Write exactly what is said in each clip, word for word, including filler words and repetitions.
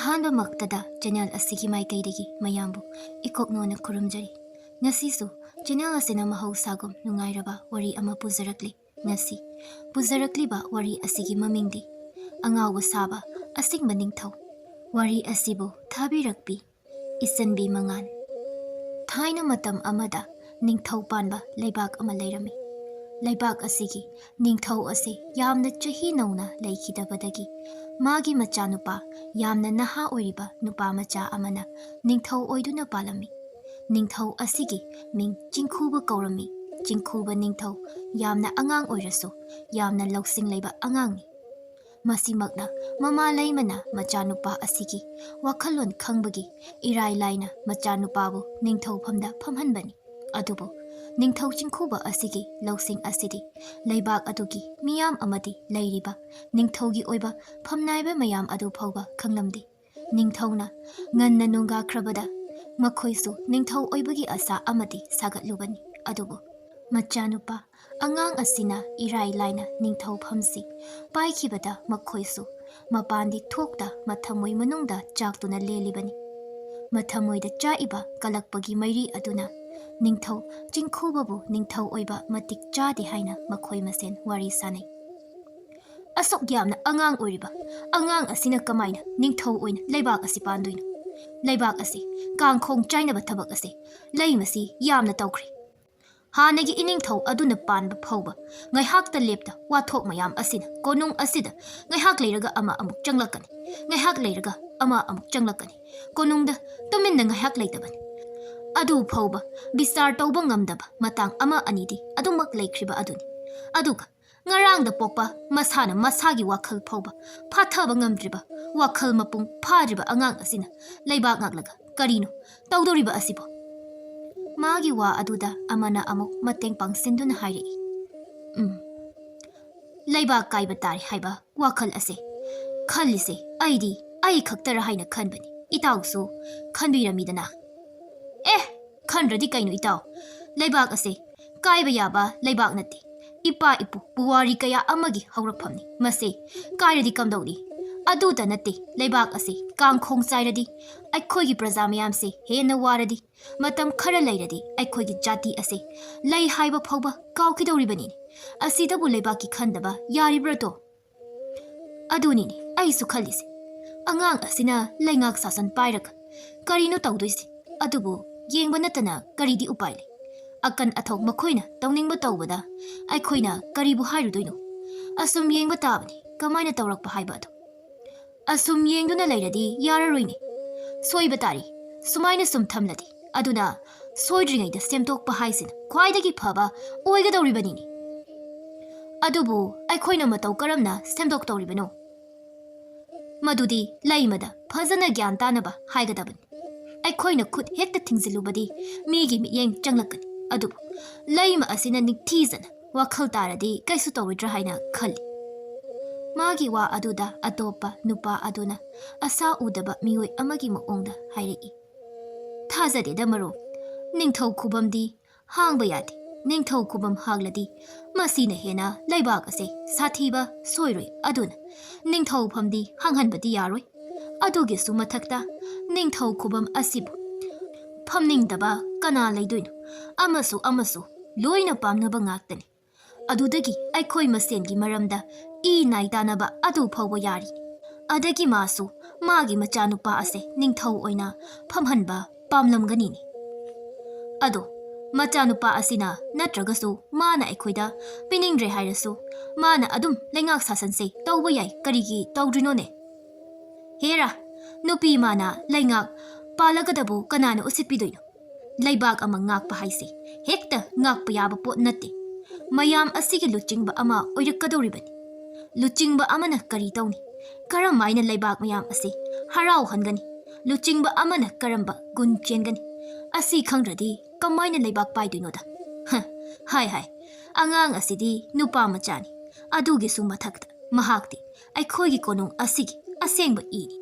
ꯑꯍꯥꯟꯕꯃꯛꯇꯗ channel ꯑꯁꯤꯒꯤ ꯃꯥꯏꯀꯩꯗꯒꯤ ꯃꯌꯥꯝꯕꯨ ꯏꯀꯣꯛꯅꯣꯅ ꯈꯨꯔꯨꯝꯖꯔꯤ꯫ ꯉꯁꯤꯁꯨ ꯆꯦꯅꯦꯜ ꯑꯁꯤꯅ ꯃꯍꯧꯁꯥꯒꯨꯝ ꯅꯨꯡꯉꯥꯏꯔꯕ ꯋꯥꯔꯤ ꯑꯃ ꯄꯨꯖꯔꯛꯂꯤ꯫ ꯉꯁꯤ ꯄꯨꯖꯔꯛꯂꯤꯕ ꯋꯥꯔꯤ ꯑꯁꯤꯒꯤ ꯃꯃꯤꯡꯗꯤ ꯑꯉꯥꯎꯕ ꯁꯥꯕ ꯑꯁꯤꯡꯕ ꯅꯤꯡꯊꯧ꯫ ꯋꯥꯔꯤ ꯑꯁꯤꯕꯨ ꯊꯥꯕꯤꯔꯛꯄꯤ ꯏꯆꯟꯕꯤ ꯃꯉꯥꯟ꯫ ꯊꯥꯏꯅ ꯃꯇꯝ ꯑꯃꯗ ꯅꯤꯡꯊꯧ ꯄꯥꯟꯕ ꯂꯩꯕꯥꯛ ꯑꯃ ꯂꯩꯔꯝꯃꯤ꯫ ꯂꯩꯕꯥꯛ ꯑꯁꯤꯒꯤ ꯅꯤꯡꯊꯧ ꯑꯁꯤ ꯌꯥꯝꯅ ꯆꯍꯤ ꯅꯧꯅ ꯂꯩꯈꯤꯗꯕꯗꯒꯤ ꯃꯥꯒꯤ ꯃꯆꯥꯅꯨꯄꯥ ꯌꯥꯝꯅ ꯅꯍꯥ ꯑꯣꯏꯔꯤꯕ ꯅꯨꯄꯥ ꯃꯆꯥ ꯑꯃꯅ ꯅꯤꯡꯊꯧ ꯑꯣꯏꯗꯨꯅ ꯄꯥꯜꯂꯝꯃꯤ꯫ ꯅꯤꯡꯊꯧ ꯑꯁꯤꯒꯤ ꯃꯤꯡ ꯆꯤꯡꯈꯨꯕ ꯀꯧꯔꯝꯃꯤ꯫ ꯆꯤꯡꯈꯨꯕ ꯅꯤꯡꯊꯧ ꯌꯥꯝꯅ ꯑꯉꯥꯡ ꯑꯣꯏꯔꯁꯨ ꯌꯥꯝꯅ ꯂꯧꯁꯤꯡ ꯂꯩꯕ ꯑꯉꯥꯡꯅꯤ꯫ ꯃꯁꯤꯃꯛꯅ ꯃꯃꯥ ꯂꯩꯃꯅ ꯃꯆꯥꯅꯨꯄꯥ ꯑꯁꯤꯒꯤ ꯋꯥꯈꯜꯂꯣꯟ ꯈꯪꯕꯒꯤ ꯏꯔꯥꯏ ꯂꯥꯏꯅ ꯃꯆꯥꯅꯨꯄꯥꯕꯨ ꯅꯤꯡꯊꯧꯐꯝꯗ ꯐꯝꯍꯟꯕꯅꯤ꯫ ꯑꯗꯨꯕꯨ ꯅꯤꯡꯊꯧ ꯆꯤꯡꯈꯨꯕ ꯑꯁꯤꯒꯤ ꯂꯧꯁꯤꯡ ꯑꯁꯤꯗꯤ ꯂꯩꯕꯥꯛ ꯑꯗꯨꯒꯤ ꯃꯤꯌꯥꯝ ꯑꯃꯗꯤ ꯂꯩꯔꯤꯕ ꯅꯤꯡꯊꯧꯒꯤ ꯑꯣꯏꯕ ꯐꯝꯅꯥꯏꯕ ꯃꯌꯥꯝ ꯑꯗꯨ ꯐꯥꯎꯕ ꯈꯪꯂꯝꯗꯦ꯫ ꯅꯤꯡꯊꯧꯅ ꯉꯟꯅ ꯅꯣꯡꯒꯥꯈ꯭ꯔꯕꯗ ꯃꯈꯣꯏꯁꯨ ꯅꯤꯡꯊꯧ ꯑꯣꯏꯕꯒꯤ ꯑꯁꯥ ꯑꯃꯗꯤ ꯁꯥꯒꯠꯂꯨꯕꯅꯤ꯫ ꯑꯗꯨꯕꯨ ꯃꯆꯥꯅꯨꯄꯥ ꯑꯉꯥꯡ ꯑꯁꯤꯅ ꯏꯔꯥꯏ ꯂꯥꯏꯅ ꯅꯤꯡꯊꯧ ꯐꯝꯁꯤ ꯄꯥꯏꯈꯤꯕꯗ ꯃꯈꯣꯏꯁꯨ ꯃꯄꯥꯟꯗꯤ ꯊꯣꯛꯇ ꯃꯊꯃꯣꯏ ꯃꯅꯨꯡꯗ ꯆꯥꯛꯇꯨꯅ ꯂꯦꯜꯂꯤꯕꯅꯤ꯫ ꯃꯊꯃꯣꯏꯗ ꯆꯥꯛꯏꯕ ꯀꯂꯛꯄꯒꯤ ꯃꯩꯔꯤ ꯑꯗꯨꯅ ꯅꯤꯡꯊꯧ ꯆꯤꯡꯈꯨꯕꯕꯨ ꯅꯤꯡꯊꯧ ꯑꯣꯏꯕ ꯃꯇꯤꯛ ꯆꯥꯗꯦ ꯍꯥꯏꯅ ꯃꯈꯣꯏ ꯃꯁꯦꯟ ꯋꯥꯔꯤ ꯁꯥꯅꯩ꯫ "ꯑꯁꯨꯛ ꯌꯥꯝꯅ ꯑꯉꯥꯡ ꯑꯣꯏꯔꯤꯕ ꯑꯉꯥꯡ ꯑꯁꯤꯅ ꯀꯃꯥꯏꯅ ꯅꯤꯡꯊꯧ ꯑꯣꯏꯅ ꯂꯩꯕꯥꯛ ꯑꯁꯤ ꯄꯥꯟꯗꯣꯏꯅꯣ? ꯂꯩꯕꯥꯛ ꯑꯁꯤ ꯀꯥꯡꯈꯣꯡ ꯆꯥꯏꯅꯕ ꯊꯕꯛ ꯑꯁꯤ ꯂꯩ ꯃꯁꯤ ꯌꯥꯝꯅ ꯇꯧꯈ꯭ꯔꯦ꯫ ꯍꯥꯟꯅꯒꯤ ꯏꯅꯤꯡꯊꯧ ꯑꯗꯨꯅ ꯄꯥꯟꯕ ꯐꯥꯎꯕ ꯉꯥꯏꯍꯥꯛꯇ ꯂꯦꯞꯇ ꯋꯥꯊꯣꯛ ꯃꯌꯥꯝ ꯑꯁꯤꯅ ꯀꯣꯅꯨꯡ ꯑꯁꯤꯗ ꯉꯥꯏꯍꯥꯛ ꯂꯩꯔꯒ ꯑꯃ ꯑꯃꯨꯛ ꯆꯪꯂꯛꯀꯅꯤ, ꯉꯥꯏꯍꯥꯛ ꯂꯩꯔꯒ ꯑꯃ ꯑꯃꯨꯛ ꯆꯪꯂꯛꯀꯅꯤ꯫ ꯀꯣꯅꯨꯡꯗ ꯇꯨꯃꯤꯟꯅ ꯉꯥꯏꯍꯥꯛ ꯂꯩꯇꯕꯅꯤ꯫ ꯑꯗꯨ ꯐꯥꯎꯕ ꯕꯤꯆꯥꯔ ꯇꯧꯕ ꯉꯝꯗꯕ ꯃꯇꯥꯡ ꯑꯃ ꯑꯅꯤꯗꯤ ꯑꯗꯨꯃꯛ ꯂꯩꯈ꯭ꯔꯤꯕ ꯑꯗꯨꯅꯤ꯫ ꯑꯗꯨꯒ ꯉꯔꯥꯡꯗ ꯄꯣꯛꯄ ꯃꯁꯥꯅ ꯃꯁꯥꯒꯤ ꯋꯥꯈꯜ ꯐꯥꯎꯕ ꯐꯥꯊꯕ ꯉꯝꯗ꯭ꯔꯤꯕ, ꯋꯥꯈꯜ ꯃꯄꯨꯡ ꯐꯥꯗ꯭ꯔꯤꯕ ꯑꯉꯥꯡ ꯑꯁꯤꯅ ꯂꯩꯕꯥꯛ ꯉꯥꯛꯂꯒ ꯀꯔꯤꯅꯣ ꯇꯧꯗꯧꯔꯤꯕ ꯑꯁꯤꯕꯣ?" ꯃꯥꯒꯤ ꯋꯥ ꯑꯗꯨꯗ ꯑꯃꯅ ꯑꯃꯨꯛ ꯃꯇꯦꯡ ꯄꯥꯡꯁꯤꯟꯗꯨꯅ ꯍꯥꯏꯔꯛꯏ, "ꯎꯝ, ꯂꯩꯕꯥꯛ ꯀꯥꯏꯕ ꯇꯥꯔꯦ ꯍꯥꯏꯕ ꯋꯥꯈꯜ ꯑꯁꯦ ꯈꯜꯂꯤꯁꯦ ꯑꯩꯗꯤ ꯑꯩ ꯈꯛꯇꯔ ꯍꯥꯏꯅ ꯈꯟꯕꯅꯤ꯫ ꯏꯇꯥꯎꯁꯨ ꯈꯟꯕꯤꯔꯝꯃꯤꯗꯅ?" "ꯑꯦ, ꯈꯟꯗ꯭ꯔꯗꯤ ꯀꯩꯅꯣ ꯏꯇꯥꯎ? ꯂꯩꯕꯥꯛ ꯑꯁꯦ ꯀꯥꯏꯕ ꯌꯥꯕ ꯂꯩꯕꯥꯛ ꯅꯠꯇꯦ꯫ ꯏꯄꯥ ꯏꯄꯨ ꯄꯨꯋꯥꯔꯤ ꯀꯌꯥ ꯑꯃꯒꯤ ꯍꯧꯔꯛꯐꯝꯅꯤ꯫ ꯃꯁꯦ ꯀꯥꯏꯔꯗꯤ ꯀꯝꯗꯧꯅꯤ? ꯑꯗꯨꯇ ꯅꯠꯇꯦ, ꯂꯩꯕꯥꯛ ꯑꯁꯤ ꯀꯥꯡꯈꯣꯡ ꯆꯥꯏꯔꯗꯤ, ꯑꯩꯈꯣꯏꯒꯤ ꯄ꯭ꯔꯖꯥ ꯃꯌꯥꯝꯁꯤ ꯍꯦꯟꯅ ꯋꯥꯔꯗꯤ, ꯃꯇꯝ ꯈꯔ ꯂꯩꯔꯗꯤ ꯑꯩꯈꯣꯏꯒꯤ ꯖꯥꯇꯤ ꯑꯁꯤ ꯂꯩ ꯍꯥꯏꯕ ꯐꯥꯎꯕ ꯀꯥꯎꯈꯤꯗꯧꯔꯤꯕꯅꯤꯅꯦ꯫ ꯑꯁꯤꯗꯕꯨ ꯂꯩꯕꯥꯛꯀꯤ ꯈꯟꯗꯕ ꯌꯥꯔꯤꯕ꯭ꯔꯗꯣ? ꯑꯗꯨꯅꯤꯅꯦ ꯑꯩꯁꯨ ꯈꯜꯂꯤꯁꯦ꯫ ꯑꯉꯥꯡ ꯑꯁꯤꯅ ꯂꯩꯉꯥꯛ ꯁꯥꯁꯟ ꯄꯥꯏꯔꯒ ꯀꯔꯤꯅꯣ ꯇꯧꯗꯣꯏꯁꯦ? ꯑꯗꯨꯕꯨ ꯌꯦꯡꯕ ꯅꯠꯇꯅ ꯀꯔꯤꯗꯤ ꯎꯄꯥꯏ ꯂꯩ? ꯑꯀꯟ ꯑꯊꯧ ꯃꯈꯣꯏꯅ ꯇꯧꯅꯤꯡꯕ ꯇꯧꯕꯗ ꯑꯩꯈꯣꯏꯅ ꯀꯔꯤꯕꯨ ꯍꯥꯏꯔꯨꯗꯣꯏꯅꯣ? ꯑꯁꯨꯝ ꯌꯦꯡꯕ ꯇꯥꯕꯅꯤ, ꯀꯃꯥꯏꯅ ꯇꯧꯔꯛꯄ ꯍꯥꯏꯕ ꯑꯗꯨ꯫ ꯑꯁꯨꯝ ꯌꯦꯡꯗꯨꯅ ꯂꯩꯔꯗꯤ ꯌꯥꯔꯔꯣꯏꯅꯦ꯫ ꯁꯣꯏꯕ ꯇꯥꯔꯤ꯫ ꯁꯨꯃꯥꯏꯅ ꯁꯨꯝ ꯊꯝꯂꯗꯤ, ꯑꯗꯨꯅ ꯁꯣꯏꯗ꯭ꯔꯤꯉꯩꯗ ꯁꯦꯝꯗꯣꯛꯄ ꯍꯥꯏꯁꯤꯅ ꯈ꯭ꯋꯥꯏꯗꯒꯤ ꯐꯕ ꯑꯣꯏꯒꯗꯧꯔꯤꯕꯅꯤꯅꯦ꯫ ꯑꯗꯨꯕꯨ ꯑꯩꯈꯣꯏꯅ ꯃꯇꯧ ꯀꯔꯝꯅ ꯁꯦꯝꯗꯣꯛꯇꯧꯔꯤꯕꯅꯣ? ꯃꯗꯨꯗꯤ ꯂꯩꯃꯗ ꯐꯖꯅ ꯒ꯭ꯌꯥꯟ ꯇꯥꯅꯕ ꯍꯥꯏꯒꯗꯕꯅꯤ꯫ ꯑꯩꯈꯣꯏꯅ ꯈꯨꯠ ꯍꯦꯛꯇ ꯊꯤꯡꯖꯤꯜꯂꯨꯕꯗꯤ ꯃꯤꯒꯤ ꯃꯤꯠꯌꯦꯡ ꯆꯪꯂꯛꯀꯅꯤ꯫ ꯑꯗꯨꯕꯨ ꯂꯩꯃ ꯑꯁꯤꯅ ꯅꯤꯡꯊꯤꯖꯅ ꯋꯥꯈꯜ ꯇꯥꯔꯗꯤ ꯀꯩꯁꯨ ꯇꯧꯔꯣꯏꯗ꯭ꯔꯥ ꯍꯥꯏꯅ ꯈꯜꯂꯤ꯫ ꯃꯥꯒꯤ ꯋꯥ ꯑꯗꯨꯗ ꯑꯇꯣꯞꯄ ꯅꯨꯄꯥ ꯑꯗꯨꯅ ꯑꯁꯥ ꯎꯗꯕ ꯃꯤꯑꯣꯏ ꯑꯃꯒꯤ ꯃꯑꯣꯡꯗ ꯍꯥꯏꯔꯛꯏ, "ꯊꯥꯖꯗꯦꯗ ꯃꯔꯨꯞ, ꯅꯤꯡꯊꯧ ꯈꯨꯕꯝꯗꯤ ꯍꯥꯡꯕ ꯌꯥꯗꯦ꯫ ꯅꯤꯡꯊꯧ ꯈꯨꯕꯝ ꯍꯥꯡꯂꯗꯤ ꯃꯁꯤꯅ ꯍꯦꯟꯅ ꯂꯩꯕꯥꯛ ꯑꯁꯦ ꯁꯥꯊꯤꯕ ꯁꯣꯏꯔꯣꯏ꯫ ꯑꯗꯨꯅ ꯅꯤꯡꯊꯧ ꯐꯝꯗꯤ ꯍꯥꯡꯍꯟꯕꯗꯤ ꯌꯥꯔꯣꯏ꯫ ꯑꯗꯨꯒꯤꯁꯨ ꯃꯊꯛꯇ ꯅꯤꯡꯊꯧ ꯈꯨꯕꯝ ꯑꯁꯤꯕꯨ ꯐꯝꯅꯤꯡꯗꯕ ꯀꯅꯥ ꯂꯩꯗꯣꯏꯅꯣ? ꯑꯃꯁꯨ ꯑꯃꯁꯨ ꯂꯣꯏꯅ ꯄꯥꯝꯅꯕ ꯉꯥꯛꯇꯅꯤ꯫ ꯑꯗꯨꯗꯒꯤ ꯑꯩꯈꯣꯏ ꯃꯁꯦꯟꯒꯤ ꯃꯔꯝꯗ ꯏ ꯅꯥꯏ ꯇꯥꯅꯕ ꯑꯗꯨ ꯐꯥꯎꯕ ꯌꯥꯔꯤ꯫ ꯑꯗꯒꯤ ꯃꯥꯁꯨ ꯃꯥꯒꯤ ꯃꯆꯥꯅꯨꯄꯥ ꯑꯁꯦ ꯅꯤꯡꯊꯧ ꯑꯣꯏꯅ ꯐꯝꯍꯟꯕ ꯄꯥꯝꯂꯝꯒꯅꯤꯅꯦ꯫ ꯑꯗꯣ ꯃꯆꯥꯅꯨꯄꯥ ꯑꯁꯤꯅ ꯅꯠꯇ꯭ꯔꯒꯁꯨ ꯃꯥꯅ ꯑꯩꯈꯣꯏꯗ ꯄꯤꯅꯤꯡꯗ꯭ꯔꯦ ꯍꯥꯏꯔꯁꯨ, ꯃꯥꯅ ꯑꯗꯨꯝ ꯂꯩꯉꯥꯛ ꯁꯥꯁꯟꯁꯦ ꯇꯧꯕ ꯌꯥꯏ, ꯀꯔꯤꯒꯤ ꯇꯧꯗ꯭ꯔꯤꯅꯣꯅꯦ?" ꯍꯦꯔꯥ, ꯅꯨꯄꯤ ꯃꯥꯅ ꯂꯩꯉꯥꯛ ꯄꯥꯜꯂꯒꯗꯕꯨ ꯀꯅꯥꯅ ꯎꯁꯤꯠꯄꯤꯗꯣꯏꯅꯣ? ꯂꯩꯕꯥꯛ ꯑꯃ ꯉꯥꯛꯄ ꯍꯥꯏꯁꯦ ꯍꯦꯛꯇ ꯉꯥꯛꯄ ꯌꯥꯕ ꯄꯣꯠ ꯅꯠꯇꯦ꯫ ꯃꯌꯥꯝ ꯑꯁꯤꯒꯤ ꯂꯨꯆꯤꯡꯕ ꯑꯃ ꯑꯣꯏꯔꯛꯀꯗꯧꯔꯤꯕꯅꯤ꯫ ꯂꯨꯆꯤꯡꯕ ꯑꯃꯅ ꯀꯔꯤ ꯇꯧꯅꯤ? ꯀꯔꯝ ꯍꯥꯏꯅ ꯂꯩꯕꯥꯛ ꯃꯌꯥꯝ ꯑꯁꯤ ꯍꯔꯥꯎꯍꯟꯒꯅꯤ? ꯂꯨꯆꯤꯡꯕ ꯑꯃꯅ ꯀꯔꯝꯕ ꯒꯨꯟ ꯆꯦꯟꯒꯅꯤ? ꯑꯁꯤ ꯈꯪꯗ꯭ꯔꯗꯤ ꯀꯃꯥꯏꯅ ꯂꯩꯕꯥꯛ ꯄꯥꯏꯗꯣꯏꯅꯣꯗ? ꯍ, ꯍꯥꯏ ꯍꯥꯏ, ꯑꯉꯥꯡ ꯑꯁꯤꯗꯤ ꯅꯨꯄꯥ ꯃꯆꯥꯅꯤ꯫ ꯑꯗꯨꯒꯤꯁꯨ ꯃꯊꯛꯇ ꯃꯍꯥꯛꯇꯤ ꯑꯩꯈꯣꯏꯒꯤ ꯀꯣꯅꯨꯡ ꯑꯁꯤꯒꯤ ꯑꯁꯦꯡꯕ ꯏꯅꯤ꯫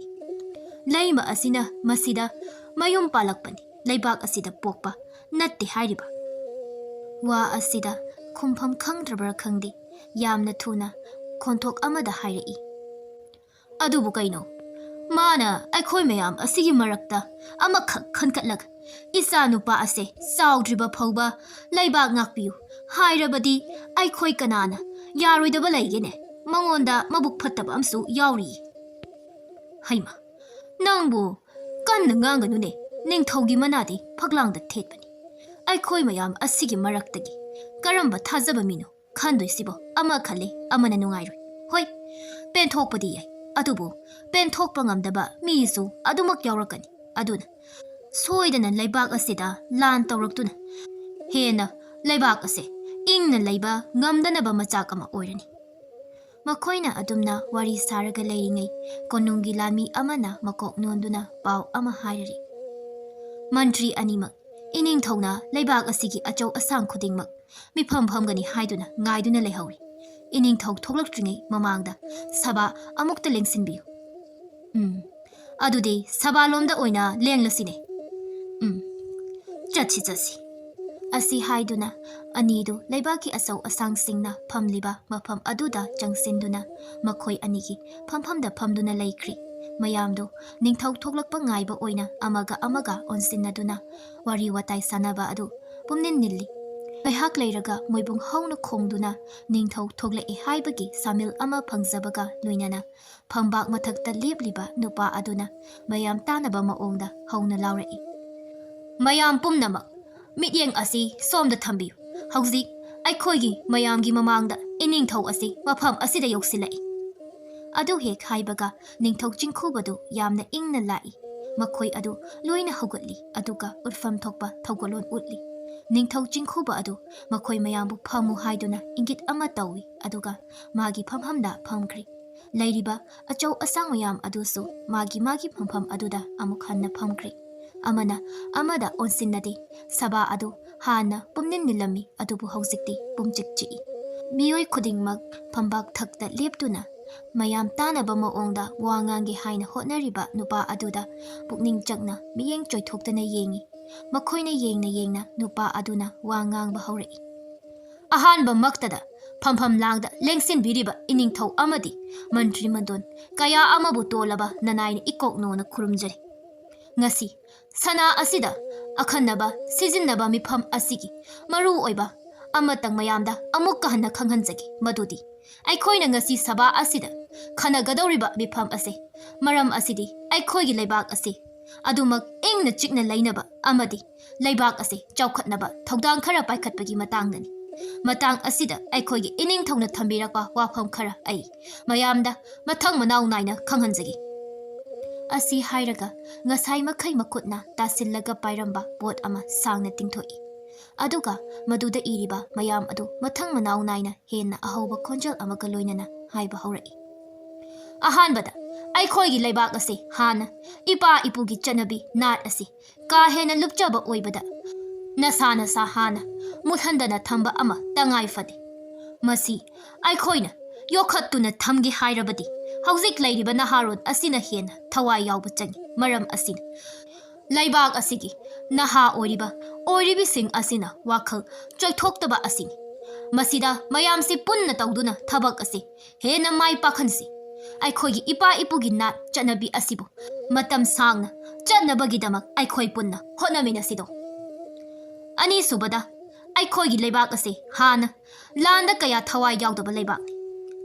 ꯂꯩꯃ ꯑꯁꯤꯅ ꯃꯁꯤꯗ ꯃꯌꯨꯝ ꯄꯥꯜꯂꯛꯄꯅꯤ, ꯂꯩꯕꯥꯛ ꯑꯁꯤꯗ ꯄꯣꯛꯄ ꯅꯠꯇꯦ ꯍꯥꯏꯔꯤꯕ꯫ ꯋꯥ ꯑꯁꯤꯗ ꯈꯨꯝꯐꯝ ꯈꯪꯗ꯭ꯔꯕ꯭ꯔꯥ ꯈꯪꯗꯦ, ꯌꯥꯝꯅ ꯊꯨꯅ ꯈꯣꯟꯊꯣꯛ ꯑꯃꯗ ꯍꯥꯏꯔꯛꯏ, ꯑꯗꯨꯕꯨ ꯀꯩꯅꯣ? ꯃꯥꯅ ꯑꯩꯈꯣꯏ ꯃꯌꯥꯝ ꯑꯁꯤꯒꯤ ꯃꯔꯛꯇ ꯑꯃꯈꯛ ꯈꯟꯒꯠꯂꯒ, "ꯏꯆꯥ ꯅꯨꯄꯥ ꯑꯁꯦ ꯆꯥꯎꯗ꯭ꯔꯤꯕ ꯐꯥꯎꯕ ꯂꯩꯕꯥꯛ ꯉꯥꯛꯄꯤꯌꯨ" ꯍꯥꯏꯔꯕꯗꯤ ꯑꯩꯈꯣꯏ ꯀꯅꯥꯅ ꯌꯥꯔꯣꯏꯗꯕ ꯂꯩꯒꯦꯅꯦ? ꯃꯉꯣꯟꯗ ꯃꯕꯨꯛ ꯐꯠꯇꯕ ꯑꯃꯁꯨ ꯌꯥꯎꯔꯤꯌꯦ꯫ ꯍꯩꯃ, ꯅꯪꯕꯨ ꯀꯟꯅ ꯉꯥꯡꯒꯅꯨꯅꯦ, ꯅꯤꯡꯊꯧꯒꯤ ꯃꯅꯥꯗꯤ ꯐꯛꯂꯥꯡꯗ ꯊꯦꯠꯄꯅꯤ꯫ ꯑꯩꯈꯣꯏ ꯃꯌꯥꯝ ꯑꯁꯤꯒꯤ ꯃꯔꯛꯇꯒꯤ ꯀꯔꯝꯕ ꯊꯥꯖꯕ ꯃꯤꯅꯣ ꯈꯟꯗꯣꯏꯁꯤꯕꯣ? ꯑꯃ ꯈꯜꯂꯦ, ꯑꯃꯅ ꯅꯨꯡꯉꯥꯏꯔꯣꯏ꯫ ꯍꯣꯏ, ꯄꯦꯟꯊꯣꯛꯄꯗꯤ ꯌꯥꯏ, ꯑꯗꯨꯕꯨ ꯄꯦꯟꯊꯣꯛꯄ ꯉꯝꯗꯕ ꯃꯤꯁꯨ ꯑꯗꯨꯃꯛ ꯌꯥꯎꯔꯛꯀꯅꯤ꯫ ꯑꯗꯨꯅ ꯁꯣꯏꯗꯅ ꯂꯩꯕꯥꯛ ꯑꯁꯤꯗ ꯂꯥꯟ ꯇꯧꯔꯛꯇꯨꯅ ꯍꯦꯟꯅ ꯂꯩꯕꯥꯛ ꯑꯁꯦ ꯏꯪꯅ ꯂꯩꯕ ꯉꯝꯗꯅꯕ ꯃꯆꯥꯛ ꯑꯃ ꯑꯣꯏꯔꯅꯤ꯫ ꯃꯈꯣꯏꯅ ꯑꯗꯨꯝꯅ ꯋꯥꯔꯤ ꯁꯥꯔꯒ ꯂꯩꯔꯤꯉꯩ, ꯀꯣꯅꯨꯡꯒꯤ ꯂꯥꯟꯃꯤ ꯑꯃꯅ ꯃꯀꯣꯛ ꯅꯣꯟꯗꯨꯅ ꯄꯥꯎ ꯑꯃ ꯍꯥꯏꯔꯔꯤ꯫ ꯃꯟꯇ꯭ꯔꯤ ꯑꯅꯤꯃꯛ, ꯏꯅꯤꯡꯊꯧꯅ ꯂꯩꯕꯥꯛ ꯑꯁꯤꯒꯤ ꯑꯆꯧ ꯑꯁꯥꯡ ꯈꯨꯗꯤꯡꯃꯛ ꯃꯤꯐꯝ ꯐꯝꯒꯅꯤ ꯍꯥꯏꯗꯨꯅ ꯉꯥꯏꯗꯨꯅ ꯂꯩꯍꯧꯔꯤ꯫ ꯏꯅꯤꯡꯊꯧ ꯊꯣꯛꯂꯛꯇ꯭ꯔꯤꯉꯩ ꯃꯃꯥꯡꯗ ꯁꯚꯥ ꯑꯃꯨꯛꯇ ꯂꯦꯡꯁꯤꯟꯕꯤꯌꯨ꯫ ꯎꯝ, ꯑꯗꯨꯗꯤ ꯁꯚꯥꯂꯣꯝꯗ ꯑꯣꯏꯅ ꯂꯦꯡꯂꯁꯤꯅꯦ꯫ ꯎꯝ, ꯆꯠꯁꯤ, ꯆꯠꯁꯤ꯫ ꯑꯁꯤ ꯍꯥꯏꯗꯨꯅ ꯑꯅꯤꯗꯨ ꯂꯩꯕꯥꯛꯀꯤ ꯑꯆꯧ ꯑꯁꯥꯡꯁꯤꯡꯅ ꯐꯝꯂꯤꯕ ꯃꯐꯝ ꯑꯗꯨꯗ ꯆꯪꯁꯤꯟꯗꯨꯅ ꯃꯈꯣꯏ ꯑꯅꯤꯒꯤ ꯐꯝꯐꯝꯗ ꯐꯝꯗꯨꯅ ꯂꯩꯈ꯭ꯔꯤ꯫ ꯃꯌꯥꯝꯗꯨ ꯅꯤꯡꯊꯧ ꯊꯣꯛꯂꯛꯄ ꯉꯥꯏꯕ ꯑꯣꯏꯅ ꯑꯃꯒ ꯑꯃꯒ ꯑꯣꯟꯁꯤꯟꯅꯗꯨꯅ ꯋꯥꯔꯤ ꯋꯥꯇꯥꯏ ꯁꯥꯟꯅꯕ ꯑꯗꯨ ꯄꯨꯝꯅꯤꯟ ꯅꯤꯜꯂꯤ꯫ ꯉꯥꯏꯍꯥꯛ ꯂꯩꯔꯒ ꯃꯣꯏꯕꯨꯡ ꯍꯧꯅ ꯈꯣꯡꯗꯨꯅ ꯅꯤꯡꯊꯧ ꯊꯣꯛꯂꯛꯑꯦ ꯍꯥꯏꯕꯒꯤ ꯁꯥꯃꯤꯜ ꯑꯃ ꯐꯪꯖꯕꯒ ꯂꯣꯏꯅꯅ ꯐꯝꯕꯥꯛ ꯃꯊꯛꯇ ꯂꯦꯞꯂꯤꯕ ꯅꯨꯄꯥ ꯑꯗꯨꯅ ꯃꯌꯥꯝ ꯇꯥꯅꯕ ꯃꯑꯣꯡꯗ ꯍꯧꯅ ꯂꯥꯎꯔꯛꯏ, "ꯃꯌꯥꯝ ꯄꯨꯝꯅꯃꯛ, ꯃꯤꯠꯌꯦꯡ ꯑꯁꯤ ꯁꯣꯝꯗ ꯊꯝꯕꯤꯌꯨ꯫ ꯍꯧꯖꯤꯛ ꯑꯩꯈꯣꯏꯒꯤ ꯃꯌꯥꯝꯒꯤ ꯃꯃꯥꯡꯗ ꯏꯅꯤꯡꯊꯧ ꯑꯁꯤ ꯃꯐꯝ ꯑꯁꯤꯗ ꯌꯧꯁꯤꯜꯂꯛꯏ꯫" ꯑꯗꯨ ꯍꯦꯛ ꯍꯥꯏꯕꯒ ꯅꯤꯡꯊꯧ ꯆꯤꯡꯈꯨꯕꯗꯨ ꯌꯥꯝꯅ ꯏꯪꯅ ꯂꯥꯛꯏ꯫ ꯃꯈꯣꯏ ꯑꯗꯨ ꯂꯣꯏꯅ ꯍꯧꯒꯠꯂꯤ, ꯑꯗꯨꯒ ꯎꯠꯐꯝ ꯊꯣꯛꯄ ꯊꯧꯒꯜꯂꯣꯟ ꯎꯠꯂꯤ꯫ ꯅꯤꯡꯊꯧ ꯆꯤꯡꯈꯨꯕ ꯑꯗꯨ ꯃꯈꯣꯏ ꯃꯌꯥꯝꯕꯨ ꯐꯝꯃꯨ ꯍꯥꯏꯗꯨꯅ ꯏꯪꯒꯤꯠ ꯑꯃ ꯇꯧꯏ, ꯑꯗꯨꯒ ꯃꯥꯒꯤ ꯐꯝꯐꯝꯗ ꯐꯝꯈ꯭ꯔꯦ꯫ ꯂꯩꯔꯤꯕ ꯑꯆꯧ ꯑꯁꯥꯡ ꯃꯌꯥꯝ ꯑꯗꯨꯁꯨ ꯃꯥꯒꯤ ꯃꯥꯒꯤ ꯐꯝꯐꯝ ꯑꯗꯨꯗ ꯑꯃꯨꯛ ꯍꯟꯅ ꯐꯝꯈ꯭ꯔꯦ꯫ ꯑꯃꯅ ꯑꯃꯗ ꯑꯣꯟꯁꯤꯟꯅꯗꯦ꯫ ꯁꯚꯥ ꯑꯗꯨ ꯍꯥꯟꯅ ꯄꯨꯝꯅꯤꯟ ꯅꯤꯜꯂꯝꯃꯤ, ꯑꯗꯨꯕꯨ ꯍꯧꯖꯤꯛꯇꯤ ꯄꯨꯝꯆꯤꯛ ꯆꯤꯛꯏ꯫ ꯃꯤꯑꯣꯏ ꯈꯨꯗꯤꯡꯃꯛ ꯐꯝꯕꯥꯛ ꯊꯛꯇ ꯂꯦꯞꯇꯨꯅ ꯃꯌꯥꯝ ꯇꯥꯅꯕ ꯃꯑꯣꯡꯗ ꯋꯥ ꯉꯥꯡꯒꯦ ꯍꯥꯏꯅ ꯍꯣꯠꯅꯔꯤꯕ ꯅꯨꯄꯥ ꯑꯗꯨꯗ ꯄꯨꯛꯅꯤꯡ ꯆꯪꯅ ꯃꯤꯠꯌꯦꯡ ꯆꯣꯏꯊꯣꯛꯇꯅ ꯌꯦꯡꯏ꯫ ꯃꯈꯣꯏꯅ ꯌꯦꯡꯅ ꯌꯦꯡꯅ ꯅꯨꯄꯥ ꯑꯗꯨꯅ ꯋꯥ ꯉꯥꯡꯕ ꯍꯧꯔꯛꯏ꯫ "ꯑꯍꯥꯟꯕꯃꯛꯇꯗ ꯐꯝꯐꯝ ꯂꯥꯡꯗ ꯂꯦꯡꯁꯤꯟꯕꯤꯔꯤꯕ ꯏꯅꯤꯡꯊꯧ ꯑꯃꯗꯤ ꯃꯟꯇ꯭ꯔꯤ ꯃꯟꯗꯣꯟ ꯀꯌꯥ ꯑꯃꯕꯨ ꯇꯣꯜꯂꯕ ꯅꯅꯥꯏꯅ ꯏꯀꯣꯛꯅꯣꯅ ꯈꯨꯔꯨꯝꯖꯔꯤ꯫ ꯉꯁꯤ ꯁꯅꯥ ꯑꯁꯤꯗ ꯑꯈꯟꯅꯕ ꯁꯤꯖꯤꯟꯅꯕ ꯃꯤꯐꯝ ꯑꯁꯤꯒꯤ ꯃꯔꯨ ꯑꯣꯏꯕ ꯑꯃꯇꯪ ꯃꯌꯥꯝꯗ ꯑꯃꯨꯛꯀ ꯍꯟꯅ ꯈꯪꯍꯟꯖꯒꯦ, ꯃꯗꯨꯗꯤ ꯑꯩꯈꯣꯏꯅ ꯉꯁꯤ ꯁꯚꯥ ꯑꯁꯤꯗ ꯈꯟꯅꯒꯗꯧꯔꯤꯕ ꯃꯤꯐꯝ ꯑꯁꯤ, ꯃꯔꯝ ꯑꯁꯤꯗꯤ ꯑꯩꯈꯣꯏꯒꯤ ꯂꯩꯕꯥꯛ ꯑꯁꯤ ꯑꯗꯨꯃꯛ ꯏꯪꯅ ꯆꯤꯛꯅ ꯂꯩꯅꯕ ꯑꯃꯗꯤ ꯂꯩꯕꯥꯛ ꯑꯁꯤ ꯆꯥꯎꯈꯠꯅꯕ ꯊꯧꯗꯥꯡ ꯈꯔ ꯄꯥꯏꯈꯠꯄꯒꯤ ꯃꯇꯥꯡꯗꯅꯤ꯫ ꯃꯇꯥꯡ ꯑꯁꯤꯗ ꯑꯩꯈꯣꯏꯒꯤ ꯏꯅꯤꯡꯊꯧꯅ ꯊꯝꯕꯤꯔꯛꯄ ꯋꯥꯐꯝ ꯈꯔ ꯑꯩ ꯃꯌꯥꯝꯗ ꯃꯊꯪ ꯃꯅꯥꯎ ꯅꯥꯏꯅ ꯈꯪꯍꯟꯖꯒꯦ꯫ ꯑꯁꯤ ꯍꯥꯏꯔꯒ ꯉꯁꯥꯏ ꯃꯈꯩ ꯃꯈꯨꯠꯅ ꯇꯥꯁꯤꯜꯂꯒ ꯄꯥꯏꯔꯝꯕ ꯄꯣꯠ ꯑꯃ ꯁꯥꯡꯅ ꯇꯤꯡꯊꯣꯛꯏ꯫ ꯑꯗꯨꯒ ꯃꯗꯨꯗ ꯏꯔꯤꯕ ꯃꯌꯥꯝ ꯑꯗꯨ ꯃꯊꯪ ꯃꯅꯥꯎ ꯅꯥꯏꯅ ꯍꯦꯟꯅ ꯑꯍꯧꯕ ꯈꯣꯟꯖꯦꯜ ꯑꯃꯒ ꯂꯣꯏꯅꯅ ꯍꯥꯏꯕ ꯍꯧꯔꯛꯏ꯫ ꯑꯍꯥꯟꯕꯗ, ꯑꯩꯈꯣꯏꯒꯤ ꯂꯩꯕꯥꯛ ꯑꯁꯤ ꯍꯥꯟꯅ ꯏꯄꯥ ꯏꯄꯨꯒꯤ ꯆꯠꯅꯕꯤ ꯅꯥꯠ ꯑꯁꯤ ꯀꯥ ꯍꯦꯟꯅ ꯂꯨꯞꯆꯕ ꯑꯣꯏꯕꯗ ꯅꯁꯥ ꯅꯁꯥ ꯍꯥꯟꯅ ꯃꯨꯠꯍꯟꯗꯅ ꯊꯝꯕ ꯑꯃ ꯇꯉꯥꯏ ꯐꯗꯦ꯫ ꯃꯁꯤ ꯑꯩꯈꯣꯏꯅ ꯌꯣꯛꯈꯠꯇꯨꯅ ꯊꯝꯒꯦ ꯍꯥꯏꯔꯕꯗꯤ ꯍꯧꯖꯤꯛ ꯂꯩꯔꯤꯕ ꯅꯍꯥꯔꯣꯜ ꯑꯁꯤꯅ ꯍꯦꯟꯅ ꯊꯋꯥꯏ ꯌꯥꯎꯕ ꯆꯪꯏ꯫ ꯃꯔꯝ ꯑꯁꯤꯅ ꯂꯩꯕꯥꯛ ꯑꯁꯤꯒꯤ ꯅꯍꯥ ꯑꯣꯏꯔꯤꯕ ꯑꯣꯏꯔꯤꯕꯁꯤꯡ ꯑꯁꯤꯅ ꯋꯥꯈꯜ ꯆꯣꯏꯊꯣꯛꯇꯕ ꯑꯁꯤꯅꯤ꯫ ꯃꯁꯤꯗ ꯃꯌꯥꯝꯁꯤ ꯄꯨꯟꯅ ꯇꯧꯗꯨꯅ ꯊꯕꯛ ꯑꯁꯤ ꯍꯦꯟꯅ ꯃꯥꯏ ꯄꯥꯛꯍꯟꯁꯤ꯫ ꯑꯩꯈꯣꯏꯒꯤ ꯏꯄꯥ ꯏꯄꯨꯒꯤ ꯅꯥꯠ ꯆꯠꯅꯕꯤ ꯑꯁꯤꯕꯨ ꯃꯇꯝ ꯁꯥꯡꯅ ꯆꯠꯅꯕꯒꯤꯗꯃꯛ ꯑꯩꯈꯣꯏ ꯄꯨꯟꯅ ꯍꯣꯠꯅꯃꯤꯟꯅꯁꯤꯗꯣ꯫ ꯑꯅꯤꯁꯨꯕꯗ, ꯑꯩꯈꯣꯏꯒꯤ ꯂꯩꯕꯥꯛ ꯑꯁꯤ ꯍꯥꯟꯅ ꯂꯥꯟꯗ ꯀꯌꯥ ꯊꯋꯥꯏ ꯌꯥꯎꯗꯕ ꯂꯩꯕꯥꯛꯅꯤ꯫